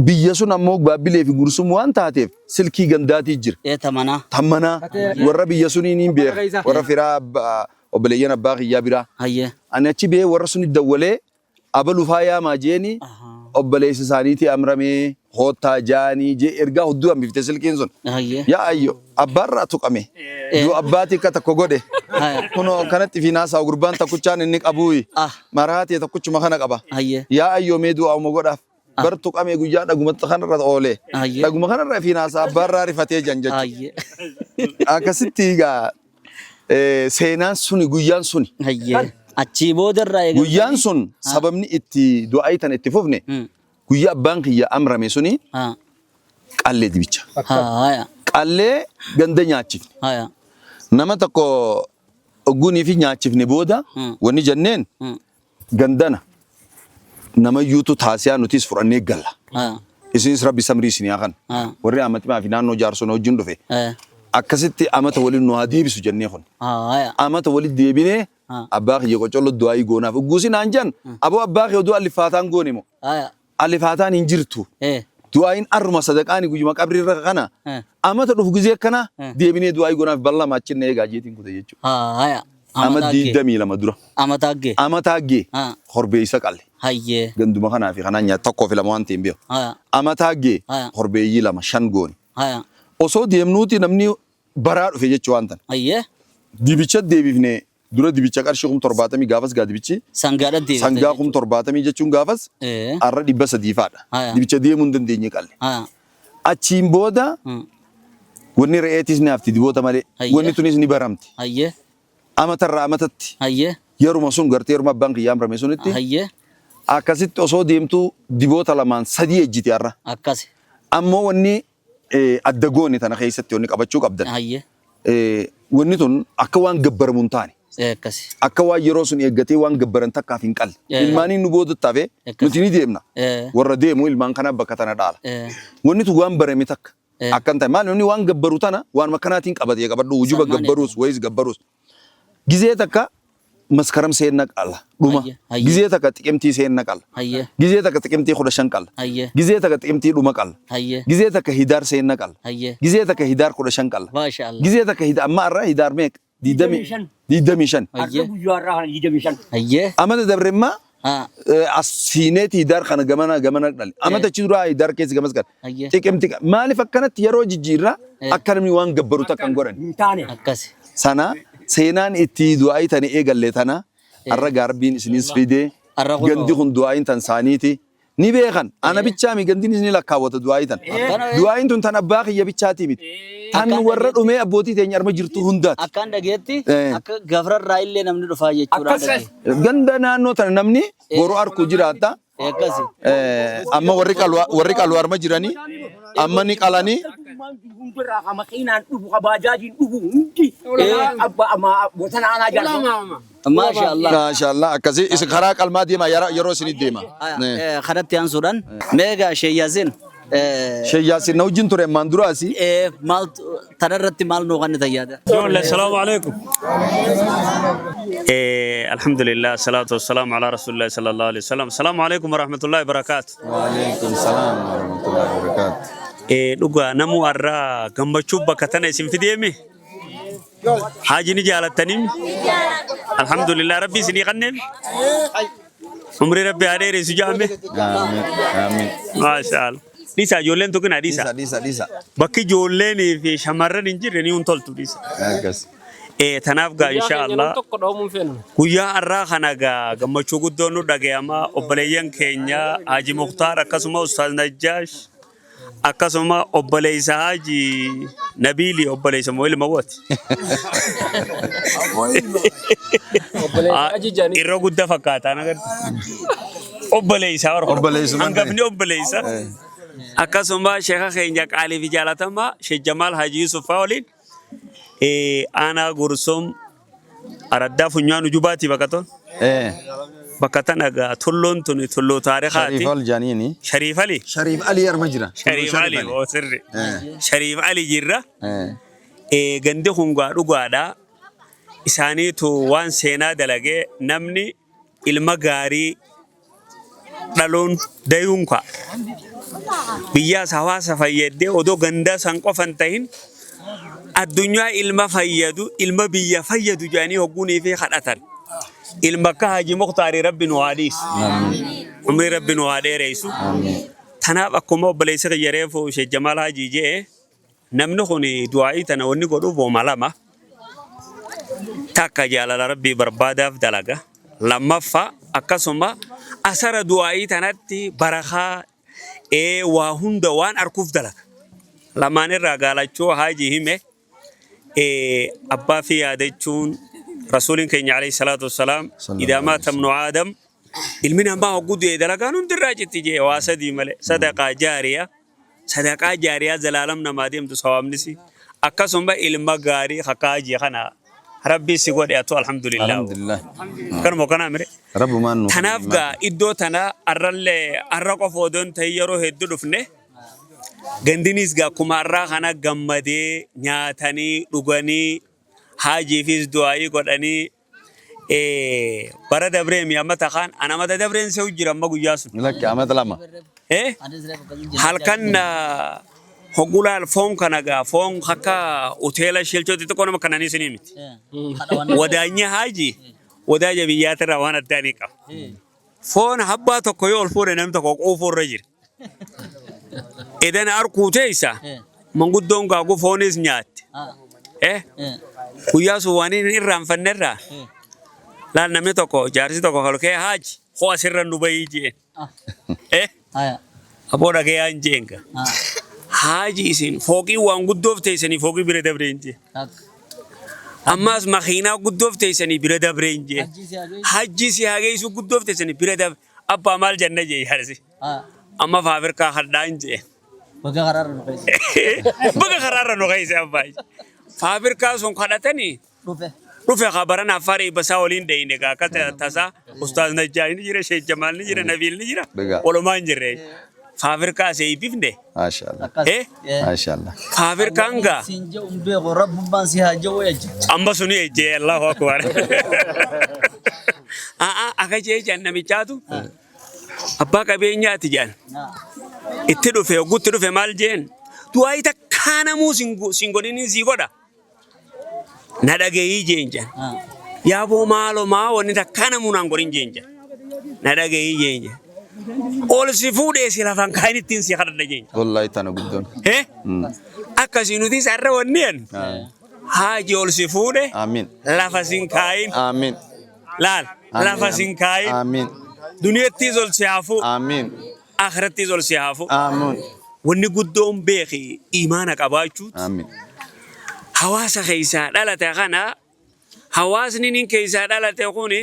Biyya sun ammoo Baabbilee fi Gursum waan taateef silkii gandaatii jira. Ee tamanaa. Tammanaa warra biyya sunii niin beeka. Warra firaa obboleeyyan abbaa kiyyaa biraa. Ani achi bee warra suni dawwalee abalu faa yaamaa jeeni obboleessa isaaniitii amramee koottaa jaanii jee ergaa hudduu hambifte silkiin sun. Yaa ayyo abbaarraa tuqame. Yoo abbaatii akka tokko godhe. Kunoo kanatti fi naasaa gurbaan takkuchaan inni qabuuyi. Maraatee takkuchuma kana qaba. Yaa ayyoo mee du'aa'uma godhaaf. Bar tuqame guyyaa dhagumatti kanarra oolee. Dhaguma kanarra fi naasaa abbaarraa rifatee jan jechuudha. Akkasitti egaa seenaan suni guyyaan suni. Achii booda irraa eegaltanii. Guyyaan sun sababni itti du'aayii tana itti fufne guyyaa abbaan kiyya amrame suni qallee dibicha. Qallee ganda nyaachifne. Nama tokko ogguunii fi nyaachifne booda wanni jenneen gandana namayyuutu taasiyaa nutis fudhannee galla. Isinis rabbi samrii isinii haa kennu. Warri amatimaa fi naannoo jaarsona wajjin dhufe. Akkasitti amata waliin nu haa deebisu jennee kun. Amata walitti deebinee abbaa kiyya qocollo du'aayii goonaaf. Ugguusi naan jan aboo abbaa kiyya du'a alifaataan goone moo. Alifaataan hin jirtu. Du'aayiin arruma sadaqaani guyyuma qabri irra kana amata dhufu gizee akkana deebinee du'aayii goonaaf ballama achinna eegaa jeetiin kute jechuudha. Ama 22 dura. Amata gee. Amata gee. Korbeessa qalle. Ganduma kanaa fi kanaan nyaata tokkoo fi lama waan ta'e hin beeku. Amata gee korbeeyyii lama shan goone. Osoo deemnuuti namni baraa dhufe jechuu waan tana. Dibicha deebifnee dura dibicha qarshii 70,000 gaafas gaa dibichi. Sangaadha deebifte. Sangaa 70,000 jechuun gaafas har'a 300 faadha. Dibicha deemuu hin dandeenye qalle. Achiin booda wanni re'eetis ni hafti diboota malee. Wanni tunis ni baramti. Amatarraa amatatti. Yeruma sun gartee yeruma abbaan kiyyaa amrame sunitti. Akkasitti osoo deemtuu diboota lamaan sadii ejjiti har'a. Ammoo wanni adda goone tana keessatti wanni qabachuu qabdan. Wanni tun akka waan gabbaramu hin taane. Akka waan yeroo sun eeggatee waan gabbaran takkaaf hin qalle. Ilmaaniin nu boodatti hafee nuti ni deemna. Warra deemu ilmaan kanaa bakka tana dhaala. Wanni tun waan barame takka. Akka hin taane maal namni waan gabbaru tana waan akkanaatiin qabatee qabadhu wujuba gabbaruus wayis gabbaruus. Gizee takka maskaram seenna qala dhuma. Gizee takka xiqimtii seenna qala. Gizee takka xiqimtii 15 qala. Gizee takka xiqimtii dhuma qala. Gizee takka hidaar seenna qala. Gizee takka hidaar 15 qala. Gizee takka hidaar amma irraa hidaar meeqa? 25. Amata dabremmaa as siineeti hidaar kana gamana gamana dhale. Amata achi duraa hidaar keessa gamas qala. Xiqimti maaliif akkanatti yeroo jijjiirraa akka namni waan gabbaru takka hin godhan. Sana seenaan itti du'aayii tani eegalle tana har'a gaarbiin isinis fidee gandi kun du'aayiin tan saaniiti. Ni beekan ana bichaami gandinis ni lakkaawwata du'aayii tan. Du'aayiin tun tan abbaa kiyya bichaatii miti. Tan warra dhumee abbootii teenya arma jirtu hundaati. Akkaan dhageetti akka gafararraa illee namni dhufaa jechuudha. Ganda naannoo tana namni boru arku jiraata. Amma warri qalu arma jiranii amma ni qalanii. Maashaallah. Maashaallah akkasii isin karaa qalmaa deema yeroo isinit deema. Kanatti aansuudhaan meegaa Sheeyyaasin. Sheeyyaasin na wajjin ture ammaan duraasi. Maal tanarratti maal nuu kan tayyaada? Ijoollee salaamu alaikum. Alhamdulillah salaatu wassalaamu ala rasuulillah sallallahu alaihi wasallam. Salaamu alaikum warahmatullahi wabarakaatu. Wa alaikum salaam warahmatullahi wabarakaatu. Dhugaa namu har'aa gammachuu bakka tana isin fideemi. Haaji ni jaalattanii? Alhamdulillah rabbi isinii kanneen. Umrii rabbi haa dheeressu jaame. Amiin. Maashaallah. Dhiisa ijoolleen tuqina dhiisa. Dhiisa dhiisa. Bakki ijoolleenii fi shamarran hin jirre ni hin toltu dhiisa. Akkas. Tanaaf gaa inshaallah. Tokko dhoomuun feenu. Guyyaa har'aa kana gaa gammachuu guddoon nu dhagayama obboleeyyan keenya Haaji Muktaar akkasuma Ustaaz Najjaash akkasuma obboleessa Haaji Nabiili obboleessa moo ilma wooti. Irra guddaa fakkaataa nagarti. Obboleessa Obboleessuma hangafni obboleessa. Akkasuma sheeka keenya qaalii fi jaalatamaa Sheekh Jamaal Haaji Yusuf fa'aa waliin aanaa Gursum araddaa funyaan ujubaati bakka toon. Bakka tana gaa tulluun tuni tulluu taarikaati. Shariif Ali jaaniini. Shariif Ali. Shariif Ali arma jira. Shariif Ali oo sirri. Shariif Ali jirra. Eh. Gandi kun gaa dhugaadha. Isaaniitu waan seenaa dalagee namni ilma gaarii dhaluun dayuun ka'a. Biyyaas hawaasa fayyaddee odoo gandaa san qofa hin tahin addunyaa ilma fayyadu ilma biyya fayyadu jedhanii hogguunii fi kadhatan. Ilma akka Haji Muktaarii Rabbi nu haa dhiisu. Umrii Rabbi nu haa dheereysu. Tanaaf akkuma obboleessi kiyya reefu Sheekh Jamaal Hajii je'e Namni kun du'aa'ii tana wanni godhuuf woma lama. Takka jaalala Rabbii barbaadaaf dalaga. Lammaffaa akkasuma asara du'aa'ii tanatti barakaa ee waa hunda waan arkuuf dalaga. Lamaan irraa gaalachuu haajii hime ee abbaa fi yaadachuun rasuuliin keenya alayhi salaatu wassalaam idaa maata ibnu aadam ilmi namaa hogguu du'e dalagaan hundi irraa citti jee waa sadii malee sadaqaa jaariyaa Sadaqaa jaariyaa zalaalam namaa deemtu sawaabnisi akkasuma ilma gaarii hakaajii kana rabbii si godhe atu alhamdulillah. Alhamdulillah. Kanuma kanaa mire. Rabbumaan nu Tanaaf gaa iddoo tana arrallee arra qofa odoo hin ta'in yeroo hedduu dhufne gandiniis gaa akkuma arraa kana gammadee nyaatanii dhuganii haajiifis du'aayii godhanii Bara dabree mi amma takaan an amata dabreen se'u jira amma guyyaa sun. Lakki amata 2. Eh? Halkan hoggulaal foon kana gaa foon akka hoteela shilchootti xiqqoo nama kananii isinii miti. Wadaanya haaji wadaaja biyyaatirraa waan addaa ni qaba. Foon habbaa tokko yoo ol fuudhe namni tokko quufuu irra jira. Edan arkuu teessa manguddoon gaaguu foonis nyaatte. Eh? Guyyaa sun waan inni irraanfanne irraa laal namni tokko jaarsi tokko kalkee haaji hoo asirra nu bahii jeen. Eh? Aboo dhagayaan jeen gaa. Haaji isin fooqii waan guddoof teessanii fooqii bira dabreen jeen. Ammaas makiinaa guddoof teessanii bira dabreen jeen. Hajji si hageessu guddoof teessanii bira dabre. Abbaa maal janna jee jaarsi. Amma faafirkaa hadhaan jeen. Baga karaarra nu keessa. Baga karaarra nu keessa abbaa. Faafirkaa sun kadhatanii Dhufe. Dhufe kaa barana affaar eebbasaa waliin dheyne gaa akka tasaa ustaaz Najjaa ni jira Sheekh Jamaal ni jira Nabiil ni jira Dhugaa. walumaa hin jirre faafirkaa as eebbifne Maashaallah. Akkas. eh Maashaallah. faafirkaan gaa Siin jedhu hin beeku rabbummaan si haa jedhu ejje. amma suni ejjee Allahu akbar a'a akka jee jedhan namichaatu abbaa qabeenyaati jedhan itti dhufe hoggutti dhufe maal jeen du'aayi takkaa namuu sin godhinin sii godha na dhagayii jeen jedhan. Yaa boo maaloo maa wanni takkaa namuu naan godhin jeen jedhan. Na dhagayii jeen jedhan. Ol si fuudhee si lafaan kaa'in ittiin si kadhadha jeen jedhan. Wallahi tana guddoon. Eh? Akkasii nutis har'a wanni jennu haaji ol si fuudhe Amiin. lafa sin kaa'in. Amiin. Laal lafa sin kaa'in. Amiin. Duniyattiis ol si haa fuudhu. Amiin. Akhirattiis ol si haa fuudhu. Amiin. Wanni guddoon beeki imaana qabaachuuti. Amiin. Hawaasa keessaa dhalate kana hawaasni nin keessaa dhalate kuni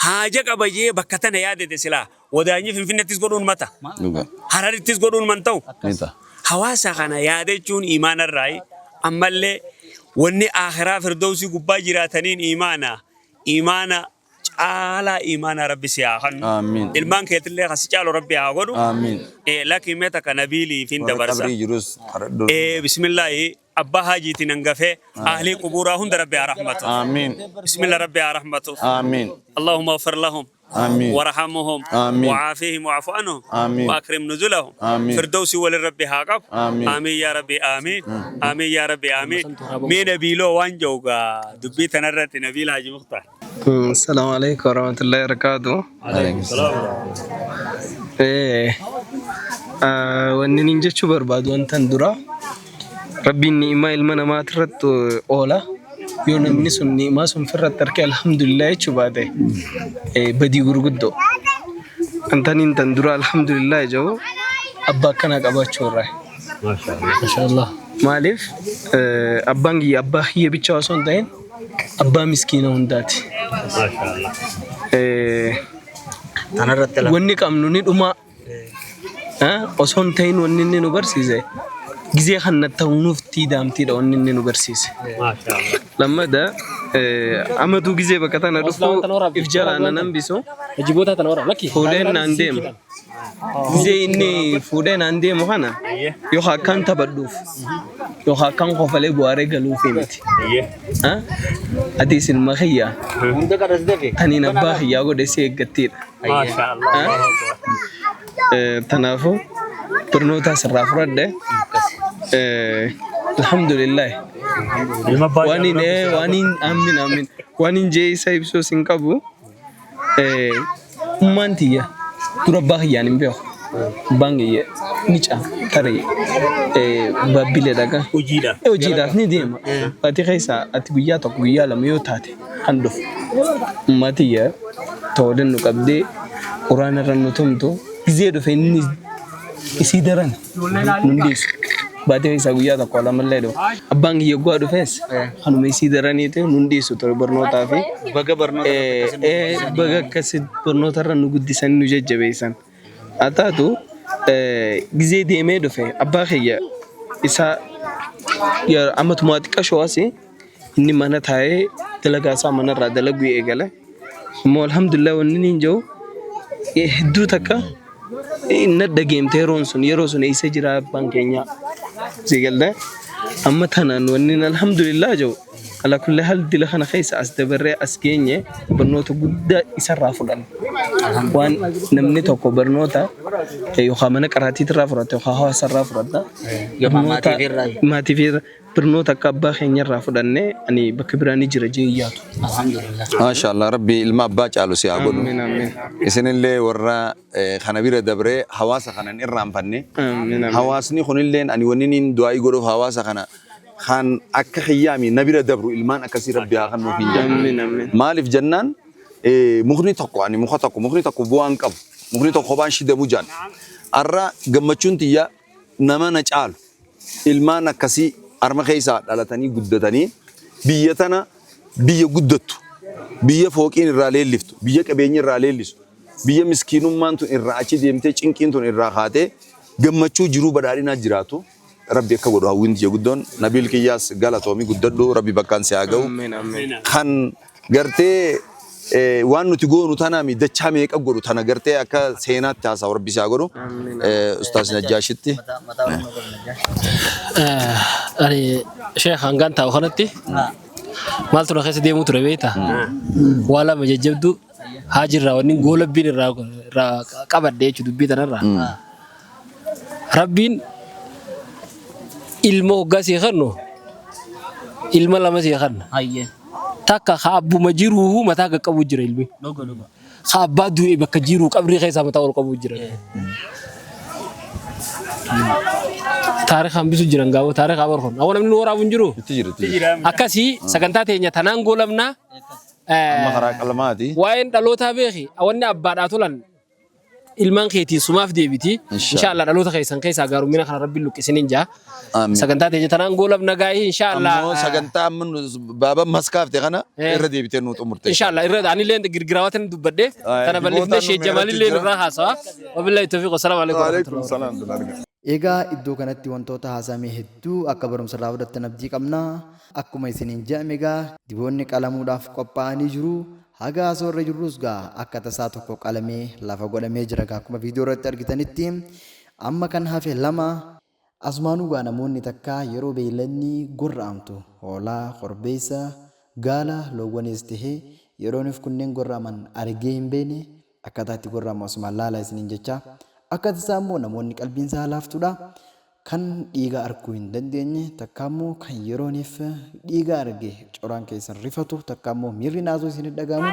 haaja qaba jee bakka tana yaadate silaa wadaanyi Finfinnettis godhuun mata. Dhugaa. Hararittis godhuun man ta'u. Ni ta'a. Hawaasa kana yaadachuun imaana irraayi. Ammallee wanni akhiraa firdawsii gubbaa jiraataniin imaana. Imaana caalaa iimaanaa rabbi si haa kannu. Aamiin. Ilmaan keetillee kan si caalu rabbi haa godhu. Aamiin. Lakki mee takka nabiilii fin Warra dabarsa. qabrii jirus kadhadhu. Bismillaahi abbaa haajiitiin hangafee ahlii qubuuraa hunda rabbi haa rahmatu. Aamiin. Bismillah rabbi haa rahmatu. Aamiin. اللهم اغفر لهم آمين. وارحمهم آمين. وعافيهم واعف عنهم آمين. واكرم نزلهم آمين. فردوس وللرب هاقب آمين. آمين يا ربي آمين آمين يا ربي آمين مي نبيلو وان جوغا دبي تنرت نبيل حاجي مختار Assalamu alaikum warahmatullahi wabarakatuh. Alaikum salaam. Eh, wanni nin jechuu barbaadu wantan dura rabbiin ni'imaa ilma namaati irratti oola. Yoo namni sun ni'imaa sun firratti arke alhamdulillah jechuu baate badii gurguddoo. Antaniin tan dura alhamdulillah jedhu abbaa akkanaa qabaachuu irraa. Mashallah. Maaliif abbaan kiyya abbaa kiyya bichaa osoo hin ta'in abbaa miskiina hundaati. Wanni qabnu ni dhumaa osoo hin ta'in wanni inni nu barsiise gizee kan ta'u nuuf tiidaamtiidha wanni inni nu barsiise. Lammada Amatuu gizee bakka tana dhufu if jalaa nan hambisu. Fuudheen naan deema. Gizee inni fuudhee naan deemu kana yookaan akkaan taphadhuuf yookaan akkaan kofalee bu'aaree galuufi miti. Atiis ilma kiyya taniin abbaa kiyyaa godhe si eeggattiidha. Tanaafuu barnoota asirraa fudhadhe. Alhamdulillah. Waan hin waan hin amin amin waan hin jee isa ibsuus hin qabu. Ummaan tiyya dura abbaa kiyyaan hin beeku. Abbaan kiyya ni caa tarii baabbilee dhaqa. Hojiidhaaf. Hojiidhaaf ni deema. Ati keessaa ati guyyaa tokko guyyaa lama yoo taate kan dhufu. Ummaa tiyya toodhan nu qabdee quraana irra nu tumtu gizee dhufe inni isii daran nun dhiisu. Baatee keessaa guyyaa tokko lamallee dhufu. Abbaan kiyya guyyaa dhufes kanuma isii daraniiti nun dhiisu ture barnootaa fi Baga barnoota baga akkasi barnoota irra nu guddisan nu jajjabeessan. Haa taatu gizee deemee dhufe abbaa kiyya isaa ammatumaa xiqqashoo asii inni mana taa'ee dalagaa isaa manarraa dalaguu eegale. Immoo alhamdulillah wanni inni hin jiru hedduu takka na dhageemte yeroon sun yeroo sun eessa jira abbaan keenya si galte amma tanaan wanni alhamdulillah jiru ala kulli hal dila kana keessa as dabarree as geenye barnoota guddaa isarraa fudhanne. Waan namni tokko barnoota yookaan mana qaraatiitirraa fudhata yookaan hawaasarraa fudhata. Yookaan maatiifirraa. Maatiifirraa. Barnoota akka abbaa keenyarraa fudhanne ani bakka biraa ni jira jee yaadu. Alhamdulillah. Maasha Allah Rabbi ilma abbaa caalu si haa godhu. Amiin amiin. Isinillee warra kana bira dabree hawaasa kana hin irraanfanne. Amiin amiin. Hawaasni kunilleen ani wanni niin du'aa'ii godhuuf hawaasa kana kan akka kiyyaami na bira dabru ilmaan akkasii Rabbi haa kennuuf hin jedhu. Amiin amiin. Maaliif jennaan mukni tokko ani muka tokko mukni tokko bu'aa hin qabu. Mukni tokko kophaan shidamu jaan. Har'a gammachuun tiyya nama na caalu ilmaan akkasii arma keessaa dhalatanii guddatanii biyya tana biyya guddattu biyya fooqiin irraa leelliftu biyya qabeenyi irraa leellisu biyya miskiinummaan tun irraa achi deemtee cinqiin tun irraa kaatee gammachuu jiruu badhaadhinaa jiraatu Rabbi akka godhu hawwiin tiyya guddoon Nabiil kiyyaas galatoomi guddadhu Rabbi bakkaan si haa ga'u. Amiin amiin. Kan gartee waan nuti goonu tanaami dachaa meeqa godhu tana gartee akka seenaatti haasawu Rabbi si haa godhu. Ustaaz Najjaashitti. Ani sheekh hangaan taa'u kanatti maaltu na keessa deemuu ture beektaa? Waa lama jajjabduu haajirraa wanni goolabbiin irraa irraa qabadhe jechuudha dubbii tanarraa. Rabbiin ilma hoggaa sii kennu ilma lama sii kenna. Hayyee. Takka ka abbuma jiruu mataa qaqqabu jira ilmi. Dhuga dhuga. Ka abbaa du'e bakka jiruu qabrii keessaa mataa ol qabu jira. Taarika hambisu jiran gaawwa taarika abar kun. Awwa namni nu waraabu hin jiru. Itti jira itti jira. Akkasii sagantaa teenya tanaan goolabnaa. Amma karaa qalmaati. Waa'een dhalootaa beeki wanni abbaadhaa tolan ilmaan keetiin sumaaf deebiti. Inshallah dhaloota keessan keessaa gaarumina kana rabbiin luqqisiniin jaa. Amiin. Sagantaa teenya tanaan goolabna gaa'ii inshallah. Ammoo sagantaa amma baaba maskaafte kana irra deebitee nu xumurte. Inshallah irra anillee girgiraawatan dubbadhe tana bal'ifnee Diboota Sheekh nu Jamaalillee meeqatu jira? irraa haasawa. Wabillahi tawfiiq wassalaamu alaikum Waalaikum warahmatullahi salaam. Egaa iddoo kanatti wantoota haasa'ame hedduu akka barumsa irraa fudhattan abdii qabna. Akkuma isiniin jedhame egaa diboonni qalamuudhaaf qophaa'anii jiru. Haga haasoo irra jirrus gaa akka tasaa tokko qalamee lafa godhamee jira gaa akkuma viidiyoo irratti argitanitti amma kan hafe lama. Asumaanuu gaa namoonni takka yeroo beeyladni gorra'amtu hoolaa, korbeessa, gaala, loowwanis tahee yeroonif kunneen gorra'aman argee hin beekne akkaataa itti gorra'amu asumaan laalaa isiniin jecha. Akka tasaa immoo namoonni qalbiin isaa laaftuudha. Kan dhiiga arguu hin dandeenye takka immoo kan yerooniif dhiiga arge coraan keessan rifatu takka immoo miirri naasuu isinitti dhaga'amu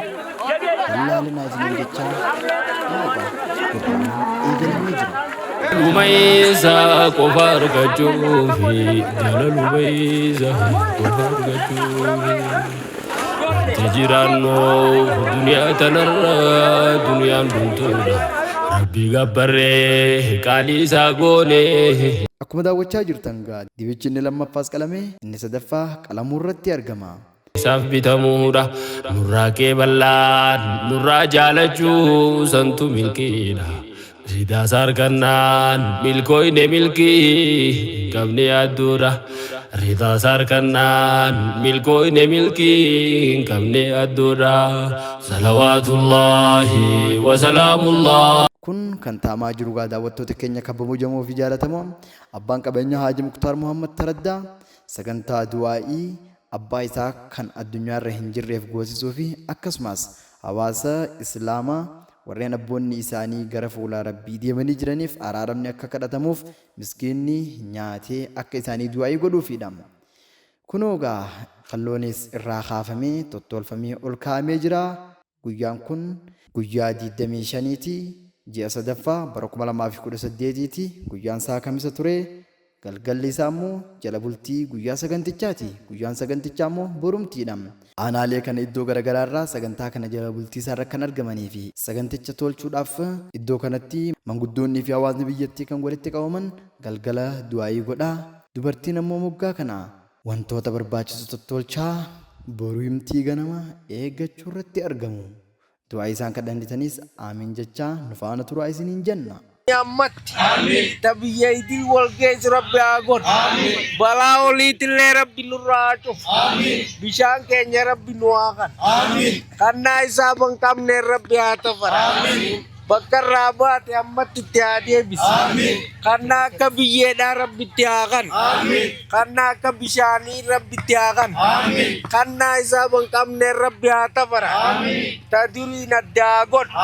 hin laalinaa isiniin jecha amma egaa gorra'amuun eegalamee jira. Lumaysa qofa argachuufi jala lumaysa qofa argachuufi wanti jiraannoof duniyaa tanarra duniyaan dhumtuudha rabbi gabbarree qaalii isaa goone. Akkuma daawwachaa jirtan gaa dibichi inni lammaffaas qalamee inni sadaffaa qalamuu irratti argama. Isaaf bitamuudha nurraa qeeballaan nurraa jaalachuu santu milkiidha. Ridaas harkannaan milkooyne milkii hin qabne yaadduudha. Ridaa isaa arkannaan milkooyne milkii hin qabne adduudha. Salawaatullaahi wasalaamullaah. Kun kan ta'amaa jiru gaa daawwattoota keenya kabajamoo fi jaalatamoo abbaan qabeenyaa Haaji Muktaar Muhammad Taraddaa sagantaa du'aa'ii abbaa isaa kan addunyaarra hin jirreef goosisuu fi akkasumas hawaasa Islaamaa warreen abboonni isaanii gara fuula Rabbii deemanii jiraniif araaramni akka kadhatamuuf miskiinni nyaatee akka isaanii du'aa'ii godhuufiidha. Kunoo gaa kalloonis irraa kaafamee tottolfamee ol kaa'amee jira. Guyyaan kun guyyaa 25ti ji'a sadaffaa bara 2018ti. Guyyaan isaa Kamisa ture. Galgalli isaa immoo jala bultii guyyaa sagantichaati. Guyyaan sagantichaa immoo borumtiidha. Aanaalee kana iddoo garagaraa irraa sagantaa kana jala bultii isaa irra kan argamanii fi saganticha tolchuudhaaf iddoo kanatti manguddoonnii fi hawaasni biyyattii kan walitti qabaman galgala du'aa'ii godhaa. Dubartiin ammoo moggaa kana wantoota barbaachisu tottolchaa borumtii ganama eeggachuu irratti argamu. Du'aa'ii isaan kadhanitaniis aamiin jechaa nu faana turaa isiniin jenna. Ammatti ta biyya idil wal geessu Rabbi haa godhu. Balaa oliitillee Rabbi nurraa haa cufu. Bishaan keenya Rabbi nu haa kanu. Kannaa isaa ban qabneen Rabbi haa tafara. Bakka irraa baate ammatti itti haa deebisu. Kannaa akka biyyeedhaa Rabbi itti haa kanu. Kannaa akka bishaanii Rabbi itti haa kanu. Kannaa isaa ban qabneen Rabbi haa tafara. Ta duriin adda haa godhu.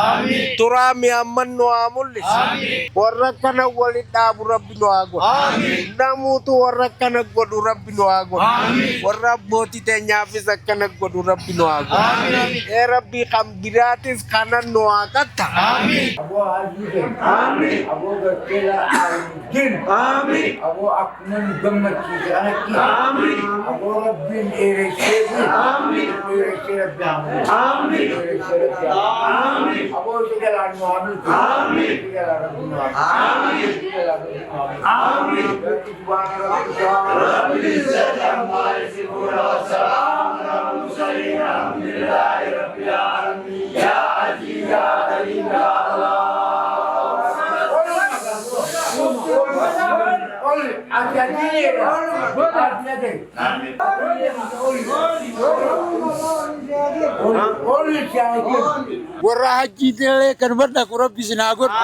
Turaa mi'amman nu haa mul'isu. Warra akkana waliin dhaabu Rabbi nu haa godhu. Namuutu warra akkana godhu Rabbi nu haa godhu. Warra abbootii teenyaafis akkana godhu Rabbi nu haa godhu. Ee Rabbi kan biraatis kana nu haa qatta. Aboo hajii keenya. Aboo gartee Aalmuddin. Aboo akkuma nu gammachiise kanatti. Aboo Rabbiin dheeressee fi dheeressee Rabbi haa mul'isu. Dheeressee Rabbi haa mul'isu. Aboo isa jalaan nu haa milku. Isa jalaan Rabbi nu haa milku. Isa jalaan Rabbi nu haa milku. Rabbi subhaana rabbika. Rabbil izzati ammaa yasifuun wa salaamun alal mursaliin alhamdulillahi rabbil aalamiin. Yaa Aziz yaa Karim yaa Allah. Warra hajjiitillee kan badhaqu Rabbi isin haa godhu.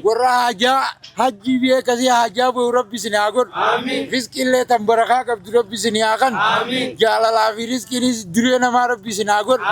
Warra hajaa hajjii biyya akkasii hajaa bahu Rabbi isin haa godhu. Rizqiillee tan barakaa qabdu Rabbi isin haa kanu. Jaalalaa fi rizqiinis duree namaa Rabbi isin haa godhu.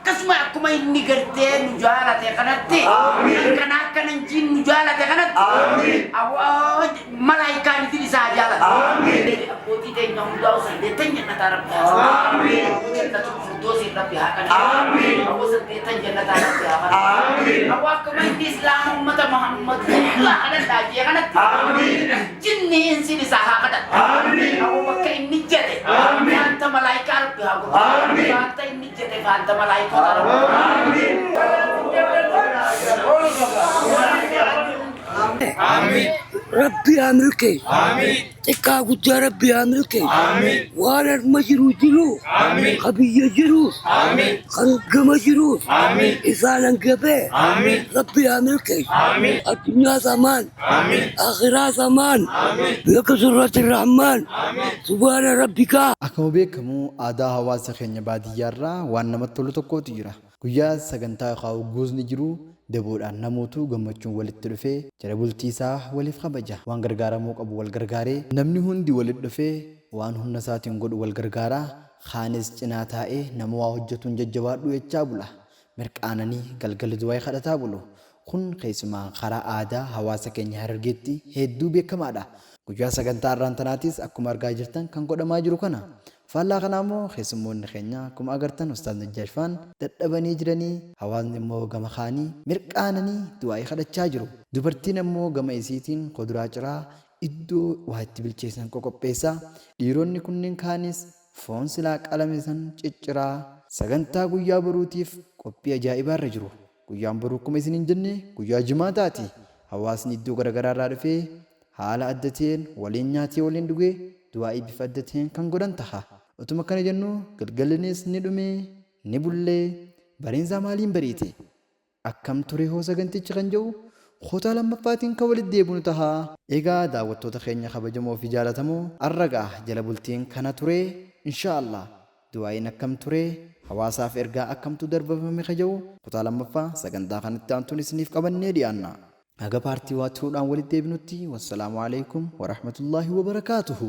Akkasuma akkuma inni gartee nu jaalate kanatti akkana akkana injiin nu jaalate kanatti malaayikaan isin isaa jaalate. Abbootii teenya hundaa saddeettan jannataa Rabbi haa Jannatul Firdoosiin Rabbi haa qananiisu. Aboo saddeettan jannataa Rabbi haa qananiisu. Aboo akkuma inni Islaama ummata Muhammad hundaa kadhadhaa jee kanatti jinni insiin isaa haa kadhatu. Aboo bakka inni jedhe faanta malaayikaa Rabbi haa godhu. Faanta inni jedhe faanta malaayikoota Rabbi. Rabbi haa milkeessu. Xiqqaa guddaa Rabbi haa milkeessu. Waan harma jiru jiru. Ka biyya jirus. Kan gama jirus. Isaan hangafee. Rabbi haa milkeessu. Addunyaa samaan. Akhiraa samaan. Bakka surratti rahmaan. Subhaana rabbika. Akkuma beekamu aadaa hawaasa keenya baadiyyaarraa waan namatti tolu tokkootu jira. Guyyaa sagantaa yookaan guuzni jiru daboodhaan namootu gammachuun walitti dhufee jala bultii isaa waliif kabaja. Waan gargaaramuu qabu wal gargaaree, namni hundi walitti dhufee waan humna isaatiin godhu wal gargaara, kaanis cinaa taa'ee nama waa hojjatuun jajjabaadhu jechaa bula. Mirqaananii galgala du'aa'ii kadhataa bulu. Kun keessumaa karaa aadaa hawaasa keenya Harargeetti hedduu beekamaadha. Guyyaa sagantaa arraan tanaatis akkuma argaa jirtan kan godhamaa jiru kana. Faallaa kanaa immoo keessummoonni keenya akkuma agartan Ustaaz Najjaash faan dadhabanii jiranii hawaasni immoo gama kaanii mirqaananii du'aa'ii kadhachaa jiru. Dubartiin ammoo gama isiitiin kuduraa ciraa iddoo waa itti bilcheessan qoqopheessaa dhiironni kunneen kaanis foon silaa qalame san cicciraa sagantaa guyyaa boruutiif qophii ajaa'ibaarra jiru. Guyyaan boruu akkuma isiniin jenne guyyaa Jimaataati. Hawaasni iddoo garagaraa irraa dhufee haala adda ta'een waliin nyaatee waliin dhugee du'aa'ii bifa adda ta'een kan godhan taha. Otuma akkana jennuu galgallinis ni dhume, ni bulle, bariinsaa maaliin bariite? Akkam ture hoo sagantichi kan jedhu kutaa lammaffaatiin kan walitti deebinu taha. Egaa daawwattoota keenya kabajamoo fi jaalatamoo arra gaa jala bultiin kana ture inshaa Allah Du'aa'iin akkam ture? Hawaasaaf ergaa akkamtu darbafame ka ja'u kutaa lammaffaa sagantaa kan itti aantuun isiniif qabannee dhiyaanna. Haga paartii waa tuudhaan walitti deebinutti wassalaamu aleykum warahmatullaahi wabarakaatuhu.